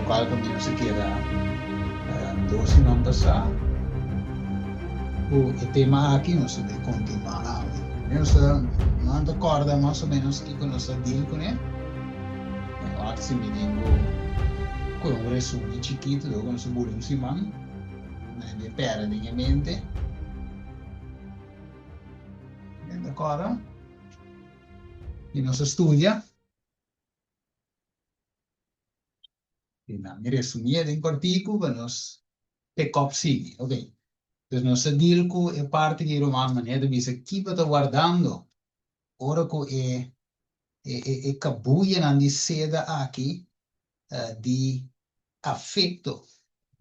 Lokual ku mi nos a keda dos siman pasá ku e tema aki nos ta bay kontinuá awe. Nos ta nan ta kòrda mas o ménos kiko nos a deal kuné. Mi wak si mi tin ku kohe un resumen chikitu dor ku nos a buli un siman na e pèrdè den e mente. Mi ta kòrda i nos a studia. I nan mi resumí e den kòrtiku pa nos pick up sigui. Ok. Dus nos a deal ku e parti di ruman manera ta bisa ki bo ta wardando ora ku e e e e kabuyanan di seda aki di afekto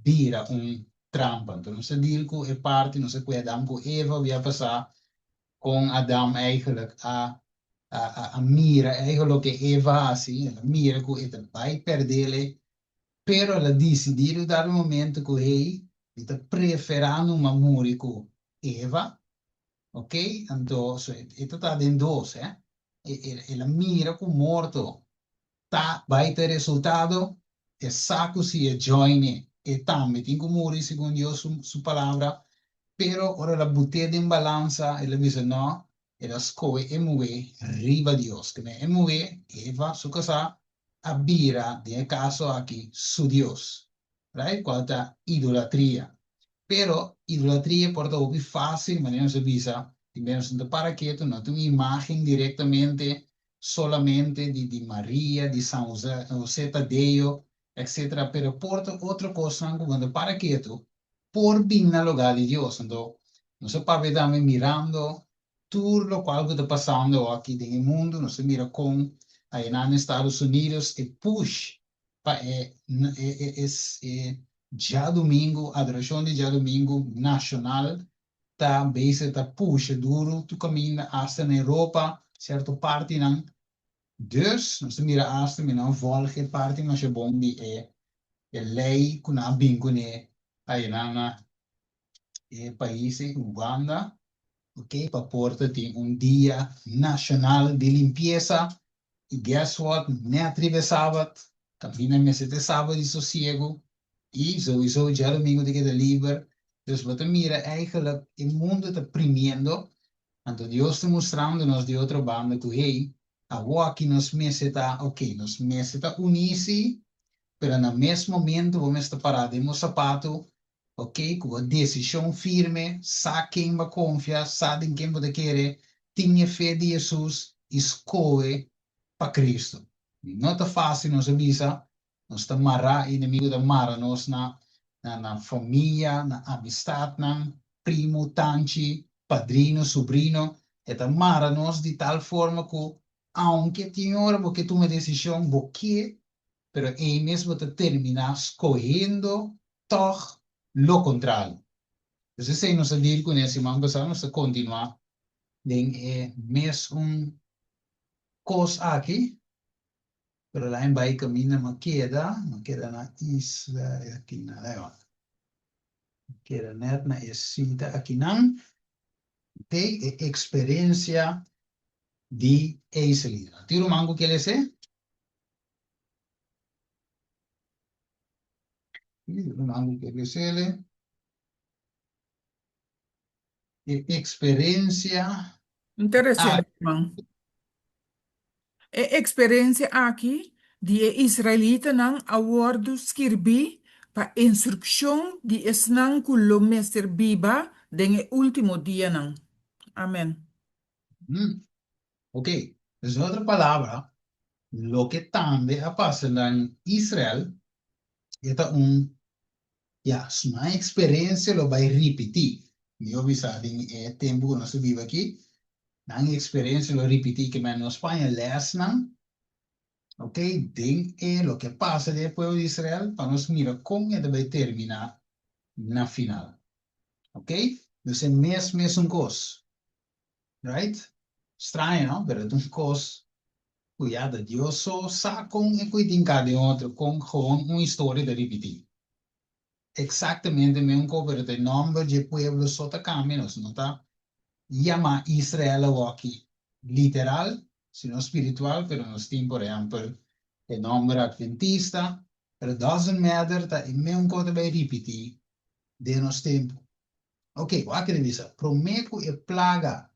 bira un trampa. Anto nos a deal ku e parti, nos a kue Adam ku Eva bia pasá kon Adam eigenlijk a a mira eigenlijk loke Eva hasi, el a mira ku e ta bai perdele, pero el a disidí riba dado momento ku hey, mi ta preferá numa muri ku Eva, ok, anto so e ta ta den dos, eh, el a mira ku morto Ta bai ta e resultado? E sa ku si e join e, e tambe tin ku muri segun Dios su su palabra. Pero ora el a but'é den balansa, el a bisa no, el a skohe e muhé riba Dios. Keme e muhé, Eva, su kasá, a bira, den e kaso aki, su dios. Right? Kual ta idolatria. Pero idolatria por ta hopi fácil, manera nos a bisa, di menos no ta para ketu, no ta un imágen directamente solamente di di Maria, di San José, José Tadeo, etcétera, pero por ta otro cosnan cu bo no ta para ketu por bin na lugar di Dios. Anto nos a papia tambe mirando tur locual cu ta pasando aki den e mundo, nos a mira con aynan na Estados Unidos e push pa e e e djadumingu, adoracion di djadumingu nacional ta bezig ta pusha duru tur kaminda asta na Europa, sierto partinan. Dus nos ta mira asta mi nan volg e parti masha bon di e e lei ku nan a bin kuné ayanan na e pais ei, Uganda, ok, pa por ta tin un dia nashonal di limpiesa i guess what, nèt riba e sabat, kaminda mester ta e sabat di sosiegu, I souiso djadomingo ta keda liber. Dus bo ta mira eigenlijk e mundo ta primiendo, anto Dios ta mustrando nos di otro banda ku hey, awoki nos mester ta ok, nos mester ta uní sí, pero na mes momento bo mester pará den bo sapatu, ok, ku bo desishon firme, sa ken bo a konfia, sa den ken bo ta kere, tin e fe di Hesus i skohe pa Cristo. No ta fásil nos a bisa, Nos ta mará, e enemigo ta mara nos na na famia, na amistatnan, primo, tanchi, padrino, subrino. E ta mara nos di tal forma ku aunke tin ora bo ke tuma e desishon, bo ke, pero ei mes bo ta terminá skohendo tòg lo kontrario. Pues esei nos a deal kuné siman pasá, nos ta kontinuá den e mesun kos aki. Pero lain bai kaminda m'a keda, m'a keda na isla akinan, lain wak. M'a keda nèt na e sita akinan. Te e eksperensia di Eiselina. Tin ruman ku ke lese? Tin ruman ku ke lesele? E eksperensia Interesante, aki. ruman. E eksperensia aki di e israelitanan a wòrdu skirbí pa instrukshon di esnan ku lo mester biba den e último dianan. Amèn. Ok, dus den otro palabra, loke tambe a pasa na Israel, e ta un Ya, nan eksperensia lo bai ripití. Mihó bisa den e tempu ku nos ta biba akí, nan eksperensia lo ripití ke men nos paña lèsnan, oke, den e loke a pasa den e pueblo di Israel pa nos mira kon e ta bai terminá na final. Oke, dus e mes mesun kos. Right? Straño, no? Pero e ta un kos ku ya ta Dios so sa kon e kui tin ka den otro, kon gewoon un historia ta ripití. Eksaktamente meun kos, pero ta e nòmber dje pueblo so ta kambia, nos no ta yamá Israel awoki literal, sino spiritual, pero nos tin por ehèmpel e nòmber Adventista. Pero doesn't matter, ta e mesun kos ta bai ripití den nos tempu. Ok, wak e ta bisa, Promé ku e plaga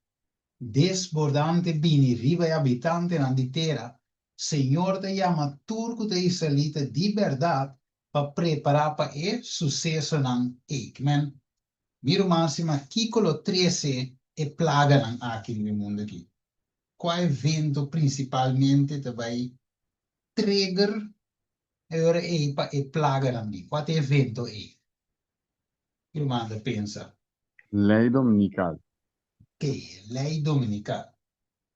desbordante bini riba e habitantenan di tera, Señor ta yama tur ku ta israelita di bèrdat pa prepará pa e susesonan ei. Kimen, mi ruman stima, kiko lo trese e plaganan aki riba e mundu aki? Kua evento prinsipalmente ta bai trigger e ora ei pa e plaganan bin? Kua ta e evento ei? Ki ruman ta pensa? Lei Dominikal. Oké, e lei dominikal.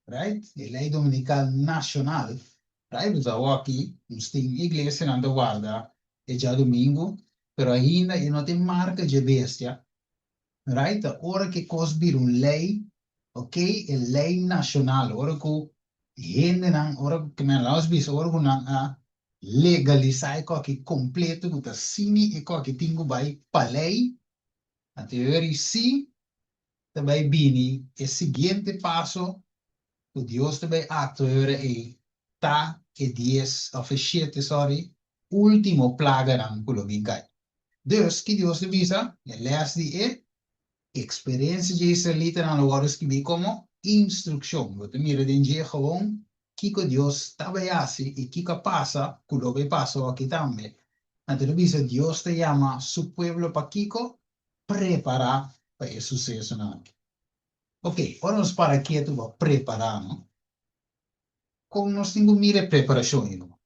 Right? E lei dominikal nashonal. Right? Nos awor aki nos tin iglesianan ta warda e djadumingu, pero ainda e no tin marka dje bestia. Right? Ta ora ku e kos bira un lei, oké, e lei nashonal, ora ku hendenan, ora ku, laga nos bisa, ora ku nan a legalisá e koki kompleto ku ta sini e koki tin ku bai pa lei, anto e ora ei sí ta bai bini e siguiente paso ku Dios ta bai aktua e ora ei ta e dies òf e shete, sòri, último plaganan ku lo bin kai. Dus, ki Dios ta bisa? E lès di e eksperensia dje israelitanan lo wòrdu skibí komo instrukshon. Bo ta mira den dje gewoon kiko Dios ta bai hasi i kiko a pasa ku lo bai pasa awor aki tambe. Anto ta bisa Dios ta yama su pueblo pa kiko? Prepará pa e susesonan aki. Oke, ora nos para ketu pa prepará, no? Kon nos tin ku mira e preparashon ei, no?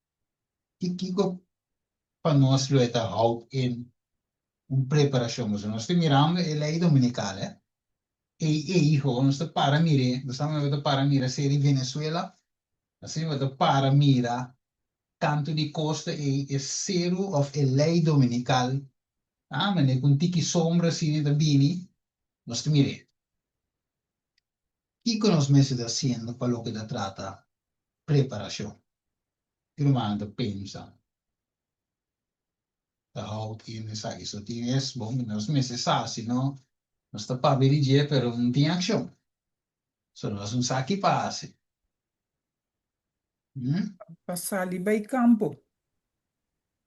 Ki kiko pa nos lo e ta hout in un preparashon? Pasobra nos ta mirando e lei dominikal, eh? Ei, ei, ho, nos ta para mir'é. Bo sa bo ta para mira seri Venezuela? Asina bo ta para mira kantu di kosta ei e seru òf e lei dominikal. Ah, manera ku un tiki sombra asina ta bini, nos ta mir'é. Kiko nos mester ta hasiendo pa loke ta trata preparashon? Ki rumannan ta pensa ta hout in esaki? So tin es bon nos mester sa, si no nos ta papia di dje pero no tin akshon. So nos no sa ki pa hasi. Pa sali bai kampo.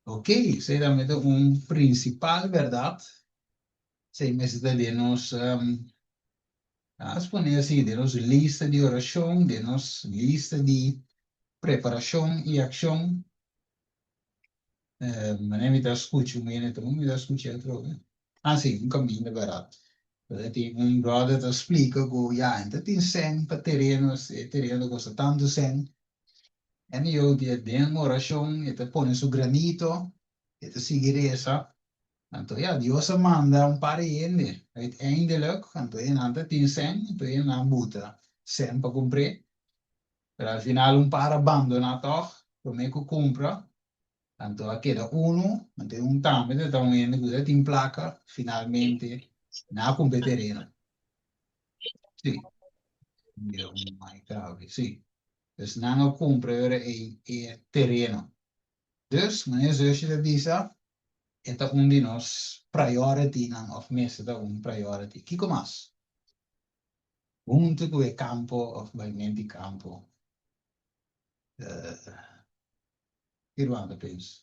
Ok, esei tambe ta un prinsipal bèrdat. Esei mester ta den nos, laat pone así, den nos lista di orashon, den nos lista di preparashon i akshon. Manera mi ta skucha un hende, mi ta skucha atrobe. Ah si, un kaminda bèrdat. Pasobra tin un bròder ta splika ku ya, e ta tin sèn pa tereno, e tereno ta kosta tantu sèn. En yo di den orashon e ta pone su granito, e ta sigui resa. Anto ya, Dios a manda un par di hende uiteindelijk, anto e nan ta tin sèn, anto e nan buta sèn pa kumpr'é. Pero al final un par a bandoná tòg, promé ku kumpra. Anto a keda unu, anto e un tambe ta ta un hende ku ta tin plaka, finalmente nan a kumpra e tereno. Sí, mira un mic awe, sí. Dus nan a kumpra e ora ei e tereno. Dus, manera zusje ta bisa, e ta un di nos prioritynan òf mester ta un priority. Kiko mas? Huntu ku e kampo òf baimenti kampo. Ki ruman ta pensa?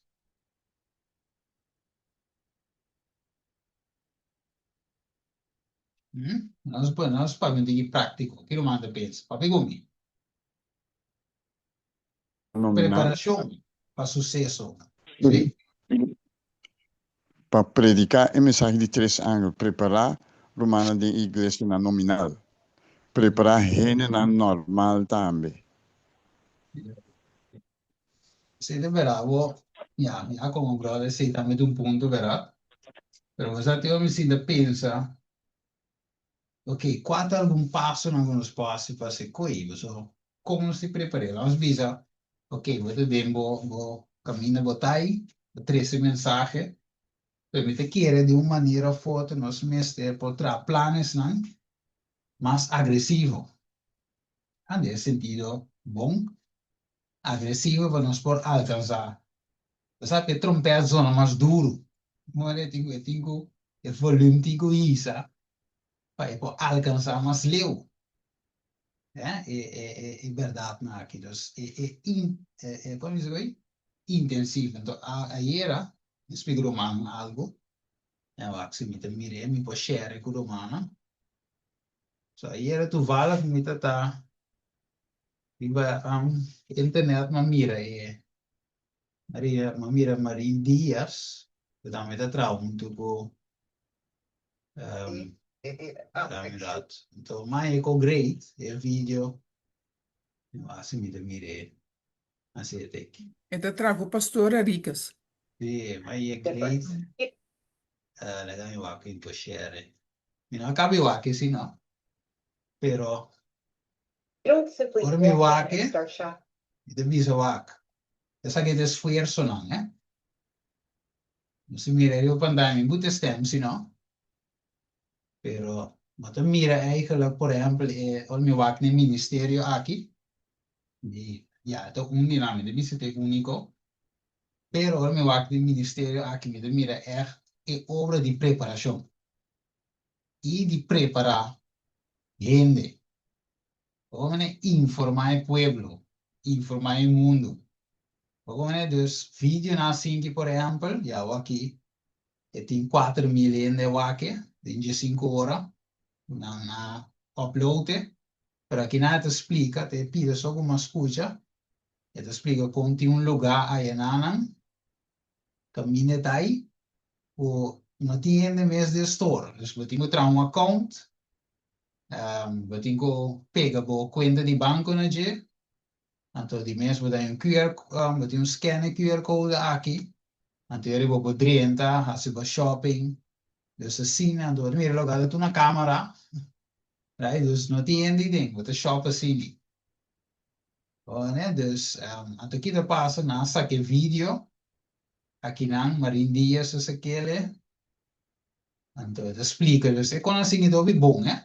Nos pone, nos papia un tiki práktiko. Ki ruman ta pensa? Papia ku mi. Nominal. Preparashon pa suseso. Sí. Pa prediká e mensahe di tres angel, prepará rumannan den e iglesianan nominal, prepará hendenan normal tambe. Sí, de verdad, bo, ya, ya como brother, sí, tambe ta un punto, verdad? Pero bo sa tin mi sinta pensa, ok, kua ta algun pasonan ku nos por hasi pa hasi koe? Pasobra kon nos tin prepar'é? Laga nos bisa, ok, bo ta den bo bo kaminda bo ta ei, bo trese mensahe, pero mi ta kere di un manera of otro nos mester por traha planesnan mas agresivo. Den e sentido bon, agresivo pa nos por alkansá. Bo sa ku e trompèt zona mas duru. Ora e tin ku e tin ku e volum tin ku hisa pa e por alkansá mas leu. E e e e bèrdatnan aki. Dus e e in e e kon mi bisa ku ei? intensivo. Anto ayera mi splika rumannan algu, en wak si mi ta mir'é mi por share ku rumannan. So ayera toevallig mi ta ta riba internet mi a mira e Maria, mi a mira Marin Diaz ku tambe ta traha huntu ku Damirat. Anto mi a haña ko great e video, mi wak si mi ta mir'é. Así e teki. E ta traha ku Pastor Henriquez. Sí, ma e great. Laga mi wak in por share. Mi no a kabi wak si no. Pero ora mi wak e, mi ta bisa wak. Esaki ta esfuersonan, eh. No si mira riba pantaya mi buta e stem si no. Pero bo ta mira eigenlijk por ehempel e ora mi wak na e ministerio aki. Di, ya, e ta un di nan, mi ta bisa ta e úniko. Pero ora mi wak den ministerio aki mi ta mira ègt e obra di preparashon i di prepará hende. Bo mane informá e pueblo, informá e mundu. Bo mane dus videonan asinki por ehèmpel, ya awor aki e tin 4000 hende wak e den diesinku ora ku nan a upload e. Pero akinan e ta splika, ta e pida so ku mas skucha, e ta splika kon tin un lugá ayananan kaminda e ta ai ku no tin hende mes den store. Dus bo tin ku traha un account, bo tin ku pega bo kuenta di banko na dje, anto di mes bo ta un QR, bo tin un scan e QR code aki, anto e riba bo drenta hasi bo shopping. Dus asina, anto bo ta mira loke ta tur na camera. Right? Dus no tin hende den, bo ta shop asini. Bo Dus, anto ki ta pasa? Nan a saka e video, akinan Marin Diaz a sak'el, anto e ta splika, dus e kon asini ta hopi bon, eh?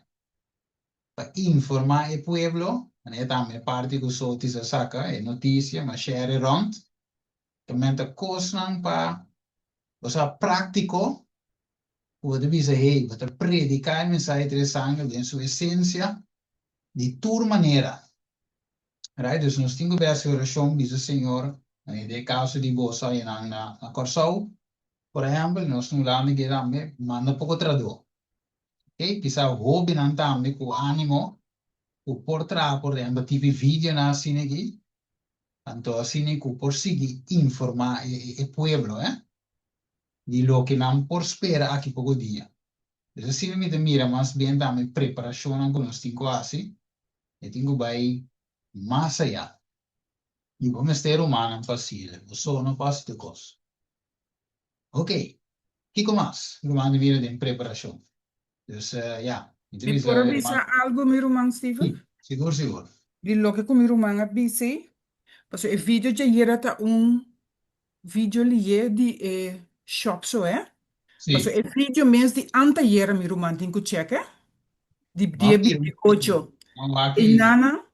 Pa informa e pueblo, manera tambe e parti ku Sotis a saka, e notisia, ma share e rond, ta menta kosnan pa, bo sa, praktiko, ku bo ta bisa, hey, bo ta prediká e mensahe di tres angel den su esensia di tur manera. Right? Dus nos tin ku bai hasi orashon, bisa Señor, den e kaso di boso ayanan na Kòrsou, por ehèmpel, nos na Hulanda ke tambe, manda poko tradó. Ok? Kisa hóbennan tambe ku ánimo ku por traha, por ehèmpel, tipi videonan asina aki, anto asina ku por sigui informá e pueblo, eh. Di loke nan por spera aki poko dia. Dus asina mi ta mira mas bien tambe preparashonnan ku nos tin ku hasi, e tin ku bai mas ayá. I bo mester rumannan pa hasiel, bo so no por hasi tur kos. Ok, kiko mas ruman ta mira den preparashon? Dus ya, mi ta Mi bisa por a ruman. bisa algu mi ruman Steven? Si, sigur sigur. Di loke ku mi ruman a bisa ei, pasobra e video djayera ta un Video lié di e shop so eh. Paso Sí. e video mes di antayera mi ruman tin ku check eh. Di M'a dia mira 28. m'a wak e Einanan,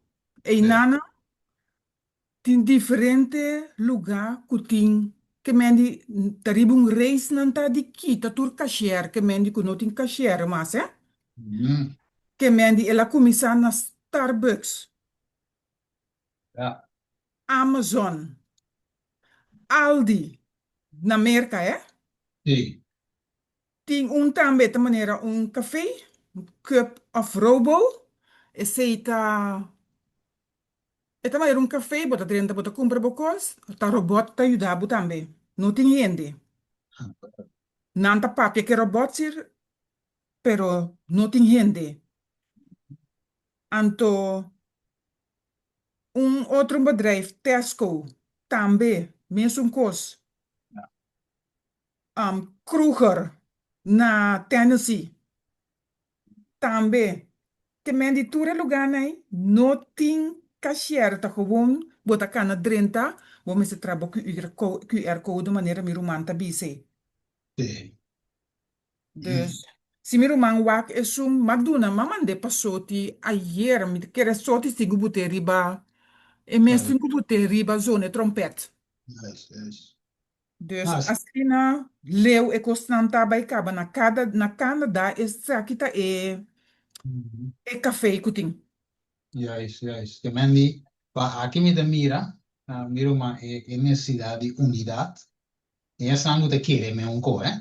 Sí. einanan tin diferente lugá ku tin ke men di ta riba un reis nan ta di kita tur kashier ke men di ku no tin kashier mas eh. Ke men di el a kuminsá na Starbucks. Ja. Amazon, Aldi, na Merka eh. Sí. Tin un tambe ta manera un café, un cup of robo, esey ta e ta manera un café, bo ta drenta bo ta cumpra bo cos, ta robot ta yuda bo tambe, no tin hende. Nan ta papia ke robot sir, pero no tin hende. Anto un otro bedrijf, Tesco, tambe mesun kos. Kruger na Tennessee tambe. Te men di tur e lugánan ei no tin kashier, ta gewoon bo ta kana drenta, bo mester traha bo QR code manera mi ruman ta bisa ei. Sí. Dus, si mi ruman wak esun, m'a duna, m'a mand'é pa Soti ayer. Mi ta kere Soti si ku but'é riba, e mes tin ku but'é riba zona e trompèt. Yes, yes. Dus, Ah, sí. asina leu e kosnan ta bai kaba na kada, na Canada esaki ta e, e kafé ku tin. Juist, juist. Te men di, pa aki mi ta mira. Mi ruman, e nesesidat di unidat, den esnan ku ta kere mesun kos, eh.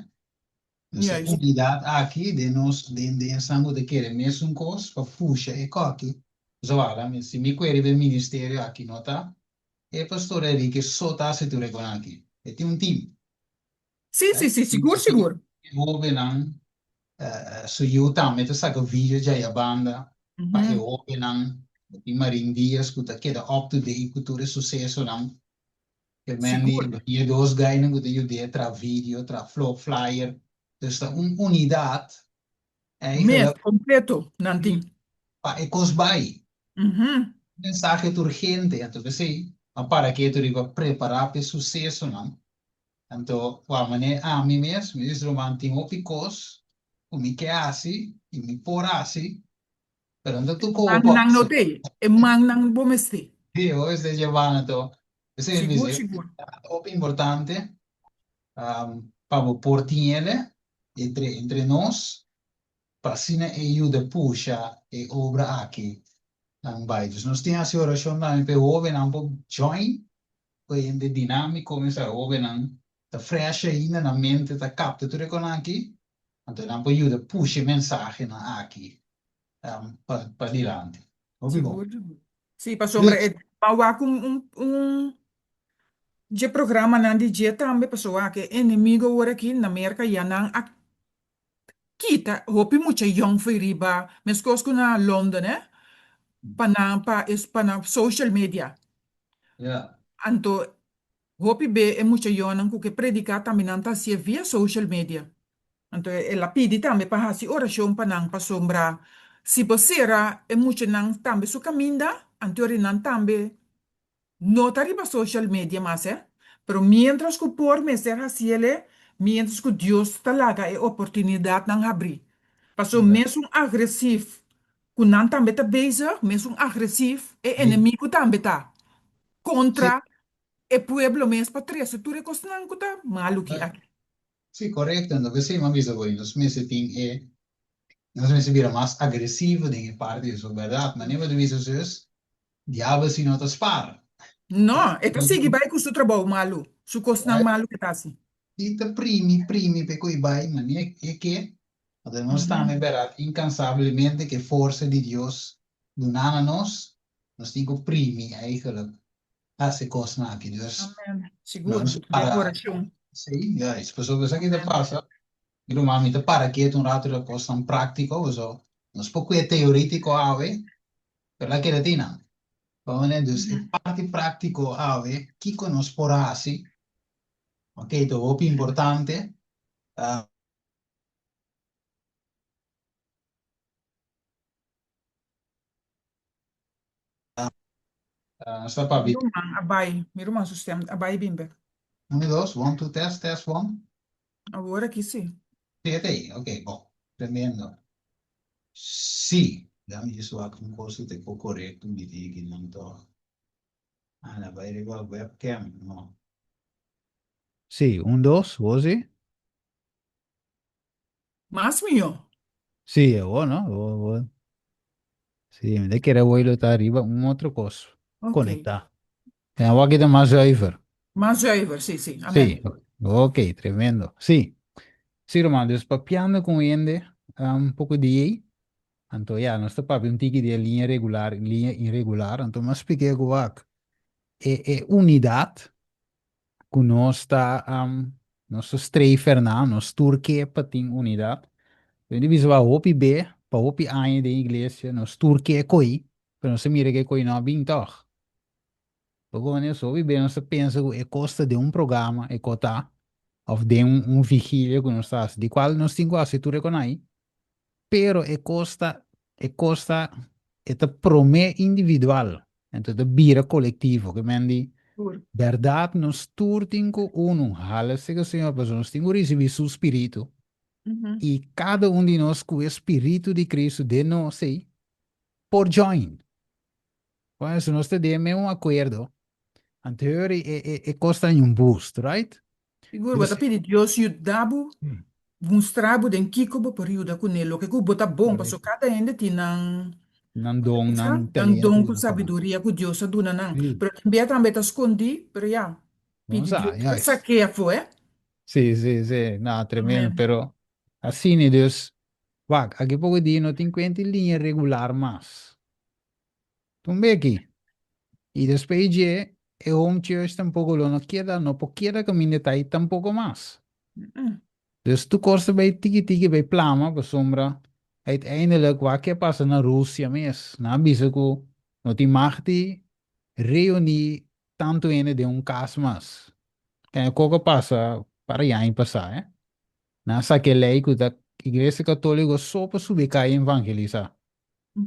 Nos e unidat aki den nos, den den esnan ku ta kere mesun kos pa pusha e kòki. Pasobra wak, si mi kue riba e ministerio aki no ta e pastor Enrique so ta hasi tur e kosnan aki. E tin un team. Sí, sí, sí, sigur, sigur. E hóbennan su yu tambe ta saka video djaya banda pa e hóbennan. Bo tin Marin Diaz ku ta keda up to date ku tur e susesonan. Ke men di bo tin e dos gainan ku ta yud'é tra video, tra flyer. Dus ta un unidat Mes, kompleto nan tin. Pa e kos bai. Mensahe ta urgente, anto p'esei a para ketu riba prepará p'e susesonan. Anto, wak manera ami mes, mi dici ruman, tin hopi kos ku mi ke hasi i mi por hasi, pero no ta tur kobo por Mannan no hasi. t'ei, e mannan bo mester. Sí, bo mester dje banda anto. P'esei mi Sigur, bisa, sigur. ta hopi importante pa bo por tin ele entre entre nos, pa asina e yuda pusha e obra aki nan bai. Dus nos tin hasi orashon tambe pa e hobennan por join Ku hende dinámiko mester hóbennan ta fresh ainda nan mente ta kapta tur e konan aki, anto nan por yuda pusha e mensahenan aki pa pa dilanti. Hopi bon. Sigur, sigur. Sí, pasobra Dus. e a wak un un un dje programanan di dje tambe, pasobra wak e enemigo awor aki na Merka ya nan a kita hopi mucha yong fo'i riba, meskos ku na London eh, pa nan pa es pa nan social media. Ja. Anto hopi be e mucha yònnan ku ke prediká tambe nan ta hasié via social media. Anto el a pidi tambe pa hasi orashon pa nan pasobra si bo sera e muchanan tambe su kaminda, anto ori nan tambe No ta riba social media mas eh, pero mientras cu por mester haciele, mientras cu Dios ta laga e oportunidadnan habri. Paso mesun agresief cu nan tambe ta bezig, mesun agresief e enemigo tambe ta contra e pueblo mes pa trece tur e cosnan cu ta malu ki aki. Sí, correcto. Entonces p'esei mi a bisa bo, nos mester tin e, nos mester bira mas agresivo den e parti di su berdad. Manera bo ta bisa zus, diabel si no ta spar. No, e ta sigui bai ku su trabou malu, su kosnan malu ku e ta hasi. I ta primi, primi p'e ku e bai, manera e ke. Anto nos tambe berdad incansablemente ku e forsa di Dios duna na nos, nos tin ku primi eigenlijk hasi kosnan aki. Dus Amen. Sigur, nos den para orashon. Sí, juist. Pasobra esaki ta pasa, mi ruman, mi ta para ketu un rato riba kosnan práktiko, pasobra nos por kue teoritiko awe, pero la keda tin nan. Pasobra dus e parti práktiko awe, kiko nos por hasi, ok, ta hopi importante. Nos ta Mi papia. ruman a bai, mi ruman su stem a bai bin bek. Un, dos, one, two, test, test, one. Awor aki si. Sí, e ta ei. Ok, bon. Tremendo. Sí. Dame djis wak un kos ku ta e korekto mi tin aki nan tòg. Ah, na bai riba webcam, no. Sí, un, dos, bo sí? Mas mihó. Sí, awor no, awor, awor. Sí, mi ta kere awor lo ta riba un otro kos Ok. konektá. En awor aki ta mas zuiver. Mas zuiver, sí, sí. Amen. Sí, ok, tremendo. Sí, sí ruman, dus papiando ku un hende un poko di ei, anto ya, nos ta papia un tiki di e liña regular i liña inregular, anto mi a splik'é ku wak, e e unidat ku nos ta nos ta strever na, nos tur ke pa tin unidat. Mi ta bisa pa hopi be, pa hopi aña den iglesia, nos tur ke koi, pero nos ta mira ke koi no a bin tòg. Poko manera hopi be nos ta pensa ku e kos ta den un programa, e ko ta, òf den un vigilia ku nos ta hasi, di kual nos tin ku hasi tur e konai, Pero e kos ta, e kos ta, e ta promé individual, enton e ta bira kolektivo. Ke men di, Tur. bèrdat nos tur tin ku unu, hala sega Señor, pasobra nos tin ku risibí Su Spiritu. I kada un di nos ku e Spiritu di Cristo den nos ei por join. Bueno, si nos ta den mesun akuerdo, anto e e e kos ta haña un boost, right? Sigur, bo ta pidi Dios yuda bo, mustra bo den kiko bo por yuda kuné, loke ku bo ta bon, pasobra kada hende tin nan. Nan don, nan Nan talento don ku ku nan kaba. sabiduria ku Dios a duna nan. Sí. Pero tin bia tambe ta skondí, pero ya, Bon pidi sa, Dios pa juist. sak'é afó, eh. Sí, sí, sí. No, tremendo. Amén. Pero asina, dus, wak, aki poko dia no tin kuenta e liña regular mas. Tumbe aki. I despues dje, e home church tampoko lo no keda, no por keda kaminda ta ei tampoko mas. Dus tur kos ta bai tiki tiki bai plama pasobra uiteindelijk wak ke a pasa na Rusia mes. Nan a bisa ku no tin mag di reuní tantu hende den un kas mas. Kende koko a pasa para e aña pasá eh. Nan a saka e lei ku ta Iglesia Katóliko so pa subi kai evangelisá.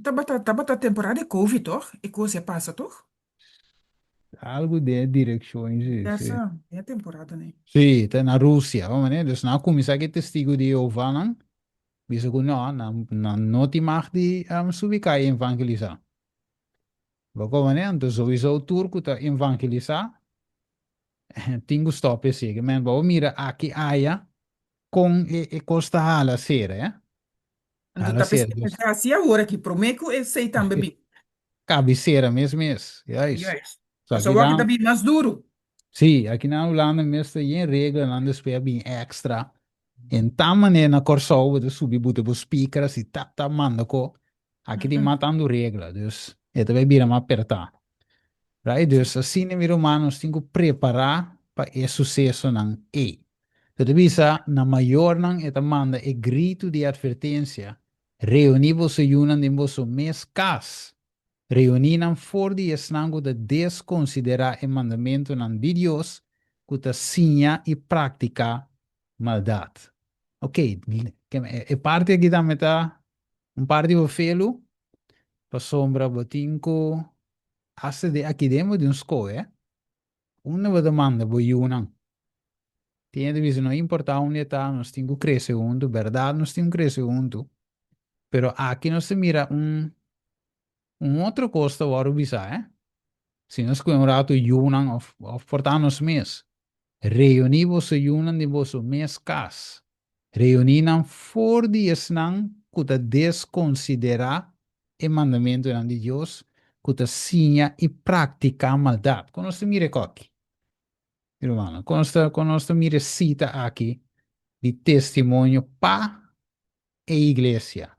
Tabata tabata temporada di covid toch? E kos a pasa toch? Algu den e direkshon, sí, sí. Esa, den e temporada nei. Sí, ta na Rusia, bo manera. Dus nan a kuminsá ku e Testigu di Jehovanan, bisa ku no, nan nan no tin mag di subi kai evangelisá. Bo komo manera? Anto souiso tur ku ta evangelisá tin ku stòp esei. Ke men bo mira aki aya kon e e kos ta hala sera, eh. Anto Hala ta sera, p'esei dus. ta hasi awor aki, promé ku esei tambe bin. Kabisera mes mes, juist. Juist. So Pasobra aki awor aki ta nan, bin mas duru. sí, aki na Hulanda mes ta yen reglanan despues a bin extra. En tal manera na Kòrsou bo ta subi buta bo speaker asi tap tap manda ko. Aki tin mas tantu regla, dus e ta bai bira mas pertá. Right? Dus asina mi ruman nos tin ku prepará pa e susesonan ei. Bo ta bisa na mayornan e ta manda e gritu di atvertensia, Reuní boso yunan den boso mes kas. Reuní nan for di esnan ku ta deskonsiderá e mandamentunan di Dios ku ta siña i praktiká maldat. Ok, e parti aki tambe ta un parti bo felu, pasobra bo tin ku hasta den aki den bo tin un skohe. Unda bo ta manda bo yunan? Tin hende bisa no importa unda e ta, nos tin ku krese huntu. Bèrdat nos tin ku krese huntu, pero aki nos ta mira un un otro kos ta wòrdu bisá, eh. Si nos kohe un ratu yunan òf òf por ta nos mes, reuní boso yunan den boso mes kas, reuní nan for di esnan ku ta deskonsiderá e mandamentunan di Dios, ku ta siña i praktiká maldat. Kon nos ta mira e koki, mi rumannan? Kon nos ta kon nos ta mira e sita aki di Testimonio pa e Iglesia,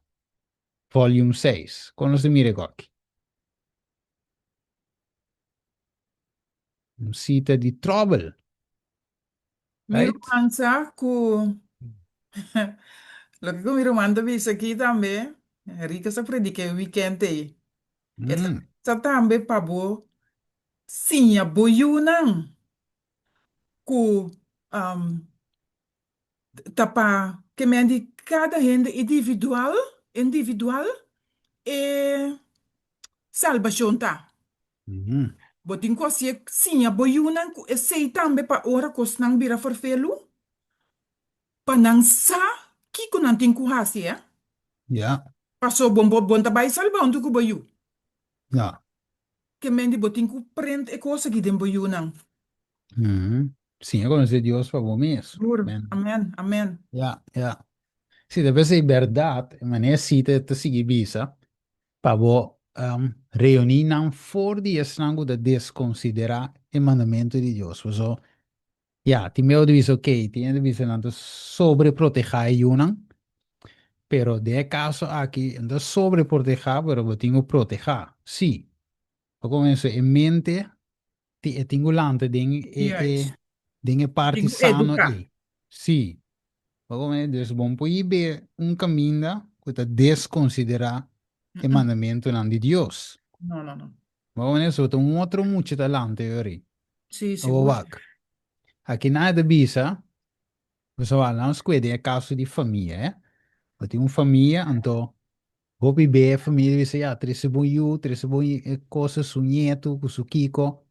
volume seis? Kon nos ta mira e koki? Un sita di tròbel. Mi Right? ruman sa ku loke ku mi ruman ta bisa aki tambe, Enrique sa prediká e weekend ei. E ta bisa tambe pa bo siña bo yunan ku ta pa ke men di kada hende individual, individual e salbashon ta. Bo tin ku hasié siña bo yunan ku esei tambe pa ora kosnan bira ferfelu, pa nan sa kiko nan tin ku hasi, eh. Ya. Paso bo bo ta bai salba huntu ku bo yu. Ya. Ke men di bo tin ku prent e kos aki den bo yunan. Siña konosé Dios pa bo mes. Sigur. Amen. Amen, amen. Ya, ya. Si, ta p'esei bèrdat, e manera si ta ta sigui bisa, pa bo reuní nan for di esnan ku ta deskonsiderá e mandamentu di Dios. Pasobra, ya, tin miedu di bisa, okey, tin hende bisa nan ta sobreprotehá e yunan, pero den e kaso aki, no ta sobreprotehá, pero bo tin ku protehá, sí. Pa komienso, e mente ti e tin ku lanta den e e Juist. den e parti Tin ku sano eduká. ei. Sí. Bo komprende? Dus bo no por hib'é un kaminda ku ta deskonsiderá e mandamentunan di Dios. No, no, no. Bo komprende? So ta un otro mucha ta lanta e ora ei. Sí, Abo sigur. wak. Akinan e ta bisa, bo sa wak, nan skue den e kaso di famia, eh. Bo tin un famia, anto Hopi be e familia bisa ya trese bon yu, trese bon cosa, su nietu ku su kiko.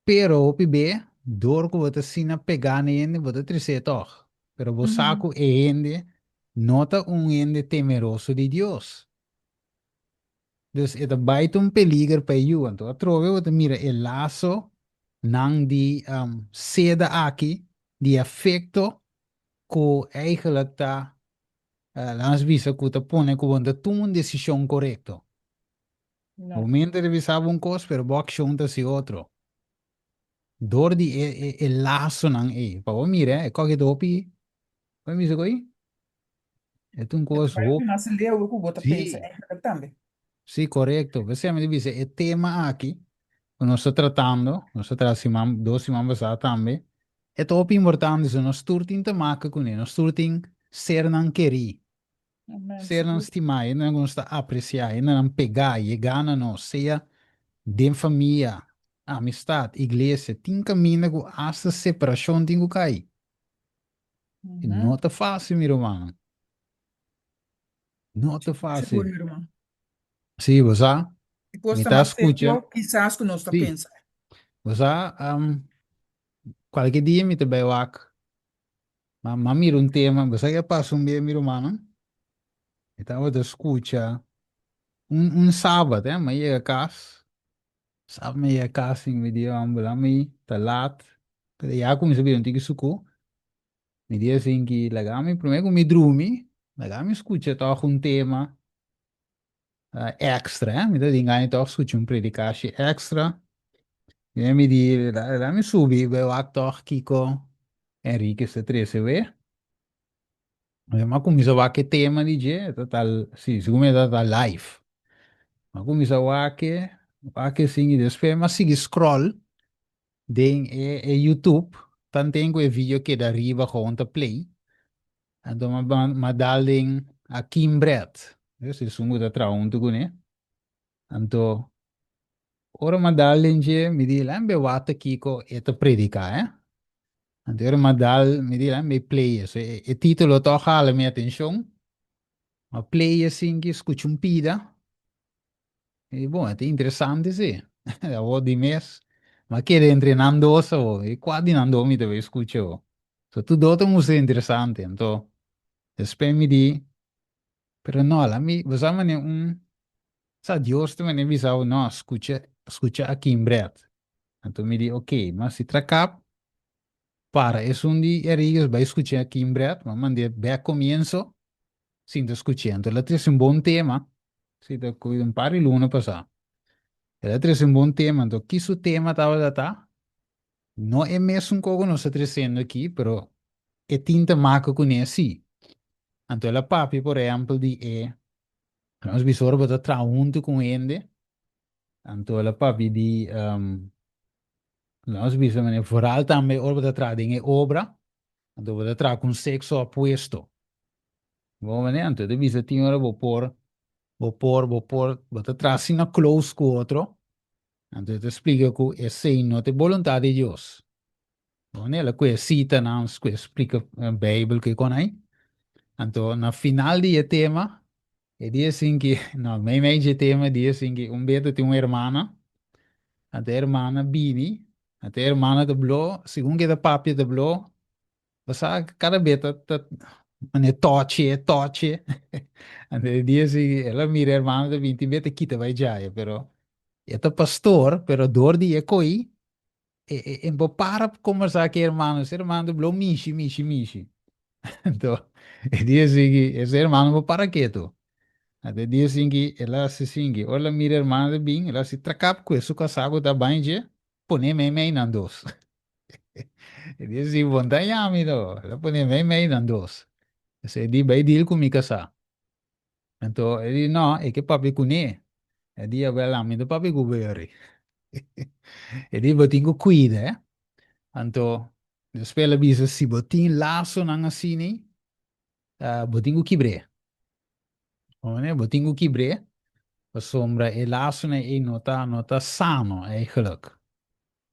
Pero hopi be dor ku bo ta asina pegá na e hende bo ta tres'é tòg. Pero bo sa ku e hende no ta un hende temeroso di Dios. Dus e ta bai ta un peliger pa e yu. Anto atrobe bo ta mira e laso nan di seda aki di afekto ku eigenlijk ta Laat nos bisa ku ta pone ku bo no ta tuma un desishon korekto. Bo No. mente ta bisa bo un kos, pero bo akshon ta hasi otro. Dor di e e e lasonan ei. Pa bo mira, e koke ta hopi, bo a bisa ku ei? E ta un E ta kos bai hopi hopi. mas leu ku bo ta pensa Sí, eigenlijk tambe. sí, korekto. P'esei mi ta bisa e tema aki ku nos ta tratando, nos ta trata siman, dos siman pasá tambe, e ta hopi importante, so nos tur tin te maka kuné, nos tur tin sernan kerí. Amen, Sernan sigur. stimá, hendenan ku nos ta apresiá, hendenan pegá, yegá na nos, sea den famia, amistat, iglesia, tin kaminda ku asta separashon tin ku kai. I no ta fásil, mi rumannan. No ta Sigur, fásil. mi ruman. Sí, bo sa, E kos mi ta ta mas skucha, serio kisas ku nos ta sí, pensa. bo sa, kualke dia mi ta bai wak Ma m'a mira un tema, bo sa ke a pasa un bia mi rumannan? Mi tabata skucha un un sabat, eh, m'a yega kas, sabat m'a yega kas i mi di ambula mi ta lat, pero ya a kuminsá bira un tiki sukú, mi di asin ki laga mi promé ku mi drumi, laga mi skucha tòg un tema Extra, eh? Mi ta tin gana di tòg skucha un predikashi extra. Mi mi di, la mi subi bai wak tòg kiko Enrique ta trese we. Mi a kuminsá wak e tema di dje, e ta tal, si, segun mi e ta ta live. Mi a kuminsá wak e, wak e sin i despues mi a sigui scroll den e e YouTube, tanten ku e video keda riba gewoon ta play. Anto m'a ban m'a dal den Akim Bread, ves, esun ku ta traha huntu kuné. Anto ora m'a dal den dje, mi di, laga mi bai wak ta kiko e ta prediká, eh. Anto ora m'a dal, mi di, laga mi bai play eso. E e título tòg hala mi atenshon. M'a play asin ki skucha un pida. Mi di, bon, e ta interesante si. Awor di mes, m'a keda entre nan dos awor. I kua di nan dos mi ta bai skucha awor? So tur dos ta mustra interesante. Anto, despues mi di, pero no, la mi, bo sa manera un, sa Dios ta manera bisa bo, no, skucha, skucha Akim Brett. Anto mi di, ok, ma si trakap, para esun di Erigus bai skucha Akim Brett, m'a mand'é bek komienso, sinta skuch'é. Anto el a trese un bon tema, si ta ku un par di luna pasá. El a trese un bon tema, anto ki su tema tabata ta? No e mesun ko ku nos ta tresiendo aki, pero e tin te maka kuné sí. Anto el a papia, por ehèmpel, di e, nos bisa ora bo ta traha huntu ku un hende, anto el a papia di, nos bisa manera vooral tambe ora bo ta traha den e obra, anto bo ta traha ku un sekso opuesto. Bo manera, anto e ta bisa tin ora bo por, bo por, bo por, bo ta traha asina close ku otro, Anto e ta splika ku esei no ta e boluntat di Dios. Bon, el a kue sitanan, kue splika Beibel ku e kon ai. Anto na final di e tema, e di asin ki, no, meimei dje tema e di asin ki un bes ta tin un hermana, anto e hermana bini, anto e hermana ta blo, segun ku e ta papia ta blo, Bo sa kada be ta ta mane tochi e tochi. Anto e dia si el a mira e hermano ta binti be ta kita bai djaya pero e ta pastor pero dor di e koi e e e bo para kombersá ku e hermano ese hermano ta blo mishi mishi mishi. Anto e dia sigui ese hermano bo para ketu. Anto e dia sigui el a hasi sigui ora el a mira e hermano ta bin el a hasi trakap ku e su kasá ku ta bai dje pone meimei nan dos. E di si bon ta yami do. El a pone meimei nan dos. Ese e di bai deal ku mi kasá. Anto e di no, e ke papia kuné. E di awel ami ta papia ku Berry. E di bo tin ku kuida eh. Anto despues el a bisa si bo tin lasonan asini bo tin ku kibr'é. Bo tin ku kibr'é pasobra e lasonan ei no ta no ta sano eigenlijk.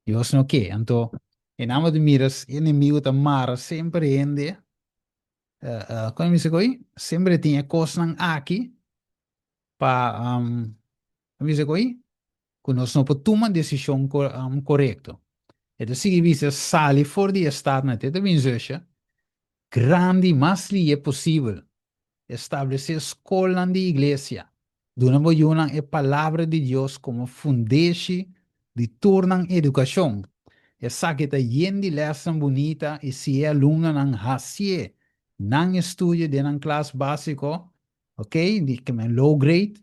Dios no ke. Anto e nan bo ta mira e enemigo ta mara semper hende, kon mi bisa koe? Semper e tin e kosnan aki pa mi bisa koe? Ku nos no por tuma desishon korekto. E ta sigui bisa sali for di e statnan te ta bin zusje grandi mas lie posibel. Establesé skolnan di iglesia. Duna bo yunan e Palabra di Dios komo fundeshi di tur nan edukashon. Esaki ta yen di lèsnan bunita i si e alumnonan hasié nan estudio den nan klas básiko, ok, di ke men low grade,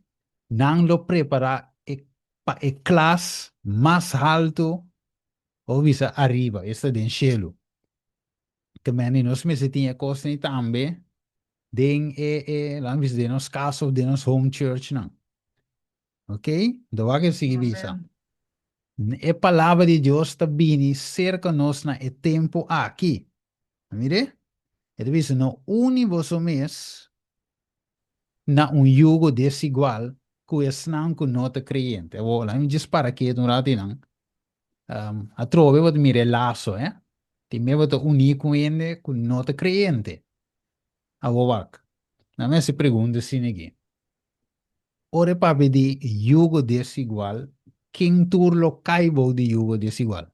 nan lo prepará e. pa e klas mas haltu, o bisa ariba, esta den shelu. Ke mende nos mester tin e kosnan ei tambe den e, e, laat mi bisa, den nos kas of den nos home churchnan. Ok? Anto wak e sigui bisa. Amen. E palabra di Dios ta bini serka nos na e tempu aki. Mire, e ta bisa, no uni boso mes na un yugo desigual ku esnan ku no ta kreyente. Awor, laat mi djis para ketu un ratu einan. Um, atrobe bo ta mira e laso, eh? Tin me bo ta uní ku hende ku no ta kreyente. Awor wak, nan mi hasi pregunta asina aki. Ora e papia di yugo desigual, ken tur lo kai bou di yugo desigual?